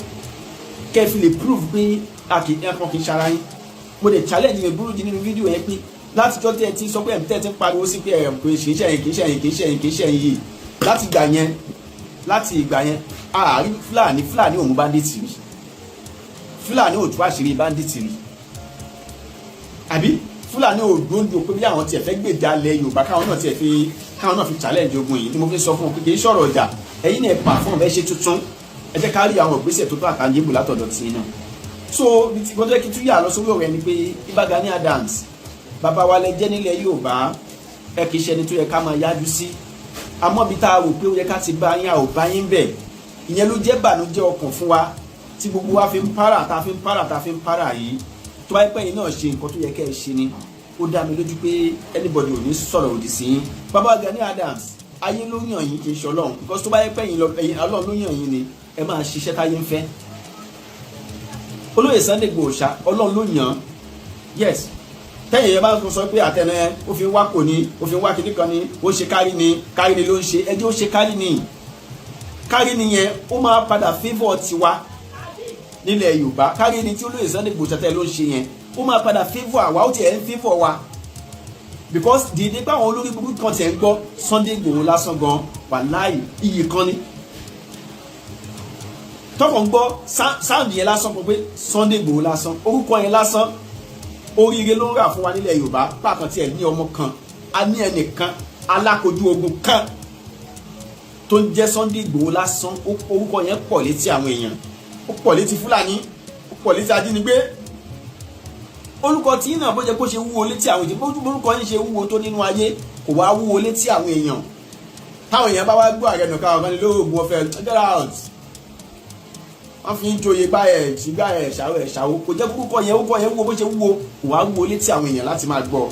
kẹ́ ẹ fi lè prove pé a kì í ẹ̀kan kì í ṣara yín. Mo lè challenge mi burú jí nínú fídíò yẹn pé látijọ́ tí ẹ ti sọ pé ẹ̀ tẹ́ ti ń pariwo sí pé ẹ̀ kì í ṣe ẹ̀yin, kì í ṣe ẹ̀yin, kì í ṣe ẹ̀yin, kì í ṣe ẹ̀yin yìí, láti ìgbà yẹn àárín Fúlàní, Fúlàní ò mú bandit rí, Fúlàní ò tú àṣírí bandit rí, àbí Fúlàní ò dóńdó pé bí àwọn tiẹ̀ fẹ́ gbèjà lẹ Yorùbá, káwọn náà fi challenge ogun yìí ni. Mo fi sọ fún wọn pé kì í sọ̀rọ̀ ọjà, ẹ̀yin náà perform, ẹ ṣe tuntun, ẹ jẹ́ ká rí àwọn ìgbésẹ̀ tó tó àtàǹjẹ́bù látọ̀dọ̀ tí náà. So bí ti gbọ́dọ̀ kí tún yà lọ sórí ọ̀rọ̀ ẹni pé Ìbà Gani Adams, bàbá wa lẹ jẹ́ nílẹ̀ Yorùbá, ẹ kì í ṣe ẹni tó yẹ ká máa yájú sí, àmọ́ bí tá a rò pé ó yẹ ká ti bá yín, a ò bá yín bẹ̀. Ìyẹn ló jẹ́ bànújẹ́ ọkàn fún wa tí gbogbo wa fi ń para, tá a fi ń para, tá a fi ń para yìí. Tó bá yẹ pé ẹ̀yin náà ṣe nǹkan tó yẹ kẹ́ ẹ ṣe ni, ó dá mi lójú pé anybody ò ní sọ̀rọ̀ òdì sí yín. Bàbá Gani Adams, ayé ló yàn yín, kì í ṣe Ọlọ́run, because tó bá yẹ pé ẹ̀yin Ọlọ́run ló yàn yín ni, ẹ máa ṣiṣẹ́ táyé ń fẹ́. Olóyè Sunday Igboho ṣá, Ọlọ́run ló yàn án. Yes, tẹ́yìn yẹn bá sọ pé àtẹnu ẹ ó fi ń wá kò ní, ó fi ń wá kíní kan ní, ó ṣe kárí ni, kárí ni ló ń ṣe. Ẹjẹ́ ó ṣe kárí ni, kárí ni yẹn, ó máa padà favour tiwa nílẹ̀ Yorùbá. Kárí ni tí olóyè Sunday Igboho tẹ́tẹ́ ló ń ṣe yẹn, ó máa padà favour àwa, ó tiẹ̀ ń favour wa, because dìde pé àwọn olórí burúkú kan tiẹ̀ ń gbọ́ Sunday Igboho lásán gan, wàláì, iyì kan ni. Tọkàn gbọ́ sound yẹn lásán pé Sunday Igboho lásán, orúkọ yẹn lásán, oríire ló ń rà fún wa nílẹ̀ Yorùbá. Pàkan tiẹ̀ ní ọmọ kan, a ní ẹnìkan alákojú ogun kan tó ń jẹ́ Sunday Igboho lásán, orúkọ yẹn pọ̀ létí àwọn èèyàn, ó pọ̀ létí Fúlàní, ó pọ̀ létí ajínigbé. Orúkọ tí náà bó jẹ́ kó ṣe wúwo létí àwọn èèyàn, bórúkọ yín ṣe wúwo tó nínú ayé, kò wá wúwo létí àwọn èèyàn. Táwọn èèyàn bá wá gbọ́ Ààrẹ Ọ̀nà Kakanfò ní lóògùn ọ̀fẹ́, get out. Wọ́n fi ń joyè gbá ẹ̀ sí gbá ẹ̀ ṣàwọ̀ ẹ̀ ṣàwọ̀. Kò jẹ́ kórúkọ yẹn, orúkọ yẹn wúwo bó ṣe wúwo, kò wá wúwo létí àwọn èèyàn láti máa gbọ́.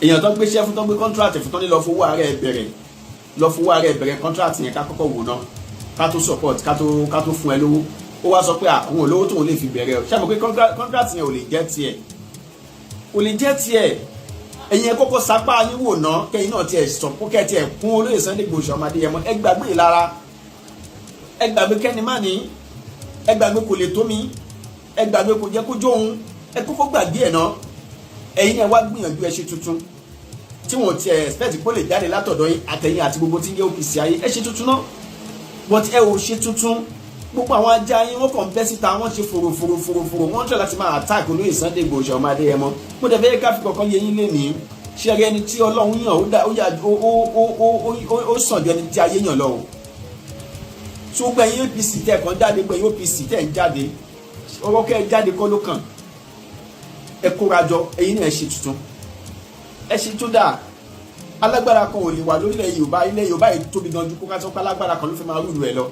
Èèyàn tó gbéṣẹ́ fún, tó gbé contract fún, tó ní lọ fowó ara ẹ̀ bẹ̀rẹ̀, lọ fowó ara ẹ̀ bẹ̀rẹ̀ contract yẹn, ká kọ́kọ́ wò ná, ká tó support, ká tó fún ẹ lówó. Ó wá sọ pé àwọn olówó tóun lè fi bẹ̀rẹ̀. Ọ ṣé àmọ́ pé contract yẹn ò lè jẹ́ tiẹ̀, ò lè jẹ́ tiẹ̀. Ẹ̀yin ẹ kọ́kọ́ sapá yín wò ná, kẹ́yìn náà tiẹ̀ sọ kẹ́ tiẹ̀ kún olóyè Sunday Igboho ọmọ Adéyẹmọ. Ẹ gbàgbé ìlara, ẹ gbàgbé kẹ́ni má ní, ẹ gbàgbé kò lè tó mi, ẹ gbàgbé kò jẹ́ kó jóun. Ẹ kọ́kọ́ gbàgbé ẹ̀ ná. Ẹ̀yin ẹ wá gbìyànjú, ẹ ṣe tuntun tí wọn ti expect kó lè jáde látọ̀dọ̀ yín, àtẹ̀yìn àti gbogbo tí ń jẹ́ OPC ayé. Ẹ ṣe tuntun náà, but ẹ ò ṣe tuntun. Gbogbo àwọn ajá yín, wọ́n kàn ń bẹ́ síta, wọ́n ṣe fòrò fòrò fòrò fòrò, wọ́n ń tẹ̀ láti máa attack olóyè Sunday Igboho ọmọ Adéyẹmọ. Mo dẹ̀ fẹ́ ká fi kọ̀ọ̀kan yé yín lénìí. Ṣé ẹni tí Ọlọ́run yàn, ó dá ó yà ó ó ó ó ó sàn ju ẹni tí ayé yàn lọ o. Tó gbẹ̀yìn OPC tẹ̀ kàn jáde, gbẹ̀yìn OPC tẹ̀ ń jáde, ọwọ́ kẹ́ ẹ jáde kọ́ ló kàn. Ẹ kóra jọ, ẹ̀yin náà ẹ ṣe tuntun, ẹ ṣe tó dáa. Alágbára kan ò lè wà lórílẹ̀ Yorùbá. Ilẹ̀ Yorùbá yìí tóbi gan ju kó ká sọ pé alágbára kan ló fẹ́ máa rule ẹ̀ lọ.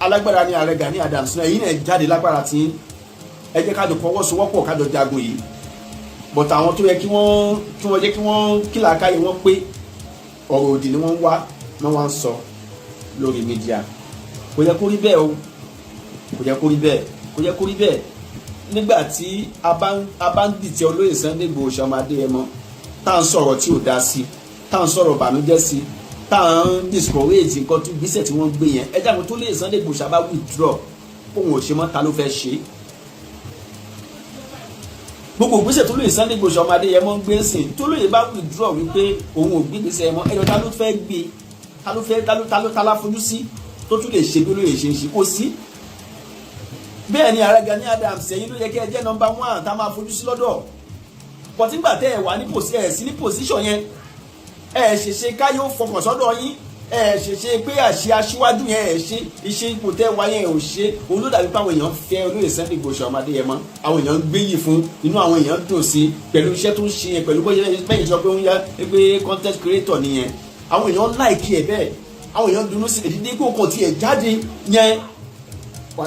Alágbára ni ààrẹ Gani Adams náà. Ẹ̀yin náà jáde lágbára tí ẹ jẹ́ kájọ fọwọ́sowọ́pọ̀, kájọ jagun yìí. But àwọn tó yẹ kí wọ́n jẹ́ kí wọ́n kí làákàyè wọ́n pé, ọ̀rọ̀ òdì ni wọ́n ń wá, wọ́n wá ń sọ lórí media. Kò yẹ kó rí bẹ́ẹ̀ o, kò yẹ kó rí bẹ́ẹ̀, kò yẹ kó rí bẹ́ẹ̀. Nígbà tí a bá ń dìtẹ̀ olóyè Sunday Igboho ọmọ Adéyẹmọ, tá à ń sọ̀rọ̀ tí ò dá sí, tá à ń sọ̀rọ̀ bànújẹ́ sí, tá à ń discourage nǹkan tó gbèsè tí wọ́n gbé yẹn, ẹ jáde tó lè Sunday Igboho ṣàbá withdraw, òun ò ṣe mọ́, ta ló fẹ́ ṣe é? Gbogbo ìgbésẹ̀ tó lóye Sunday Igboho ọmọ Adéyẹmọ ń gbé sìn, tó lóye bá withdraw wípé òun ò gbé gbèsè mọ́, ẹ̀yọ́ ta ló fẹ́ gbé? Ta ló fẹ́? Ta ló ta la fojú sí tó tún lè ṣe bí olóye ṣe ń ṣe? Kó sí. Bẹ́ẹ̀ ni ààrẹ Gani Adams, ẹ̀yin ló yẹ kí ẹ jẹ́ number one tá a máa fojú sí lọ́dọ̀. But nígbà tẹ́ ẹ wà ní ẹ̀ sí ní position yẹn, ẹ ṣèṣe káyọ̀ fọkàn sọ́dọ̀ yín, ẹ ṣèṣe pé àṣẹ aṣíwájú yẹn, ẹ ṣe iṣẹ́ ipò tẹ́ wá yẹn ò ṣe. Òun ló dàbí pé àwọn èèyàn fẹ́ olóyè Sunday Igboho ọmọ Adéyẹmọ, àwọn èèyàn ń gbéyì fún, inú àwọn èèyàn dùn sí pẹ̀lú iṣẹ́ tó ń ṣe yẹn, pẹ̀lú bóyá bẹ́ẹ̀ sọ pé ó ń yá pé content creator nìyẹn. Àwọn èèyàn like ẹ̀ bẹ́ẹ̀, àwọn èèyàn dunnú sí èdè kó kàn tiẹ̀ jáde yẹn.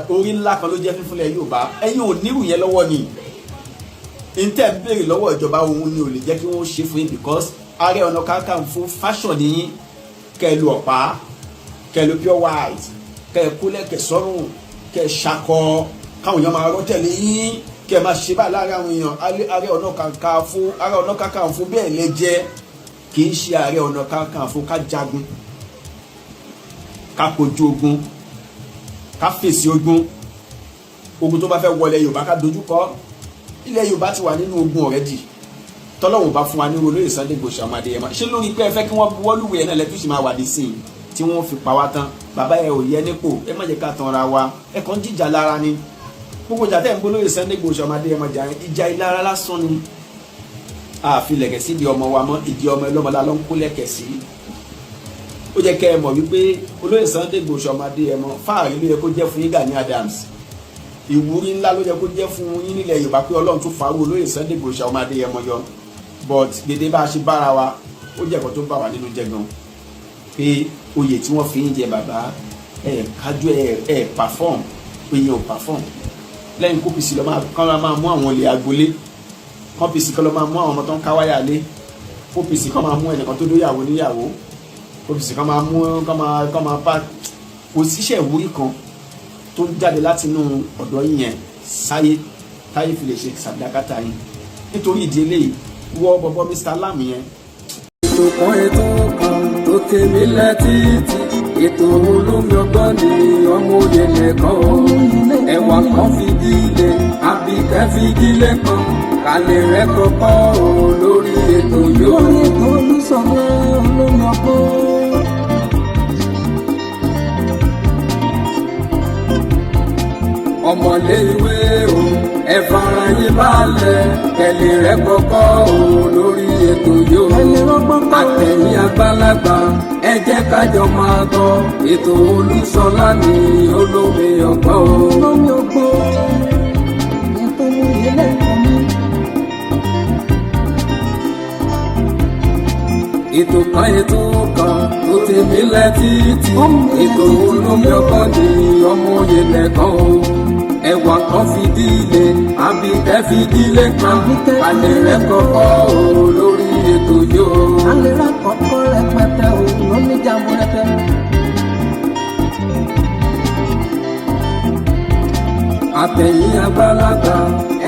Orí ńlá kan ló jẹ́ fífúnlẹ̀ Yorùbá. Ẹ̀yin ò nírù yẹn lọ́wọ́ ni ntẹ́ ń béèrè lọ́wọ́ ìjọba, òun ni ò lè jẹ́ kí wọ́n ṣe fún yín, because Ààrẹ Ọ̀nà Kakanfò fashion ní yín. Kẹ́ ẹ lu ọ̀pá, kẹ́ ẹ lu pure white, kẹ́ ẹ kó lẹ́kẹ̀ sọ́rùn, kẹ́ ẹ ṣakọ, káwọn èèyàn máa rọ́ tẹ̀lé yín, kẹ́ ẹ máa ṣe báyìí láàrin àwọn èèyàn. Ààrẹ Ọ̀nà Kakanfò, Ààrẹ Ọ̀nà Kakanfò bẹ́ẹ̀ lẹ jẹ́. Kì í ṣe Ààrẹ Ọ̀nà Kakanfò ká jagun, ká kojú ogun, ká fèsì ogun. Ogun tó bá fẹ́ wọlé Yorùbá, ká dojú kọ. Ilẹ̀ Yorùbá ti wà nínú ogun already. Tọ́lọ́wọ̀n bá fún wa ní olóyè Sunday Igboho ọmọ Adéyẹmọ ṣé lórí pé ẹ fẹ́ kí wọ́n buwọ́lùwẹ̀ náà lẹ́tọ́ sì máa wà dé sí i tí wọ́n fi pa wá tán. Bàbá, ẹ ò yẹ nípò. Ẹ má jẹ́ ká tanra wa, ẹ kàn ń jìjà lára ni. Gbogbo ìjà tẹ́ ń bó lóyè Sunday Igboho ọmọ Adéyẹmọ jà, ìjà ìlara lásán ni. Àfi lẹ̀kẹ̀ sí ìdí ọmọ wa mọ́, ìdí ọmọ ẹlọ́mọlá ló ń kó lẹ̀kẹ̀ sí. Ó jẹ́ kẹ́ ẹ mọ̀ wípé olóyè Sunday Igboho ọmọ Adéyẹmọ, fáàrí ló yẹ kó jẹ́ fún yín. Gani Adams, ìwúrí ńlá ló yẹ kó jẹ́ fún yín nílẹ̀ Yorùbá pé Ọlọ́run tún farú olóyè Sunday Igboho ọmọ Adéyẹmọ yọ. But dédé bá a ṣe bára wa, ó jẹ́ ẹ̀kọ́ tó bà wá nínú jẹ́ gan pé oyè tí wọ́n fi ń jẹ bàbá ẹ̀ kájú ẹ̀ ẹ̀ perform, oyè ò perform. Lẹ́yìn kó pc lọ́ máa kọ́ máa mú àwọn olè agbolé, kọ́ pc kọ́ lọ́ máa mú àwọn ọmọ tó ń káwáyà lé, kó pc kọ́ máa mú ẹnìkan tó dóyàwó níyàwó, kó pc kọ́ máa mú kọ́ máa bá. Kò síṣẹ́ ìwúrí kan tó ń jáde látinú ọ̀dọ́ yín yẹn sáyé táyé fi lè ṣe sàdákàtà yín. Nítorí ìdí eléyìí, wọ bọ̀bọ̀ Mr. Lam yẹn. Ètò kan, ètò kan tó tèmi létí, ètò olómi ọgbọ́n ni. Ọmọ òye nìkan o, ẹwà kan fìdílé àbíkẹ́ fìdílé kan kálẹ̀ rẹ̀ kọ́kọ́ o lórí ètò yóò. Lórí ètò Olúṣọlá olómi ọgbọ́n. Ọmọlé ìwé o, ẹ fara yín balẹ̀, kẹ́lẹ́ rẹ̀ kọ́kọ́ o lórí ètò yóò. Àtẹ̀yìn àgbàlagbà, ẹ jẹ́ kájọ máa gbọ́ ètò Olúṣọlá ní olómi ọgbọ́n o. Olómi ọgbọ́n ètò mú ilé. Ètò kan, ètò kan tó ti mílẹ̀ títì. Ètò olómi ọgbọ́n ni ọmọ òye lẹ́kàn o. Ẹwà kan fìdílé, àbíkẹ́ fìdílé kan. Alẹ́ rẹ̀ kọ́kọ́ o lórí ètò yìí o. Alẹ́ rẹ̀ kọ́kọ́ rẹpẹtẹ o lóní jàmbúrẹ́tẹ́. Àtẹ̀yìn àgbàlagbà,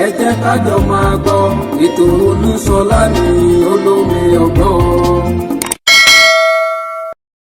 ẹ jẹ́ ká jọ máa gbọ́. Ètò Olúṣọlá ní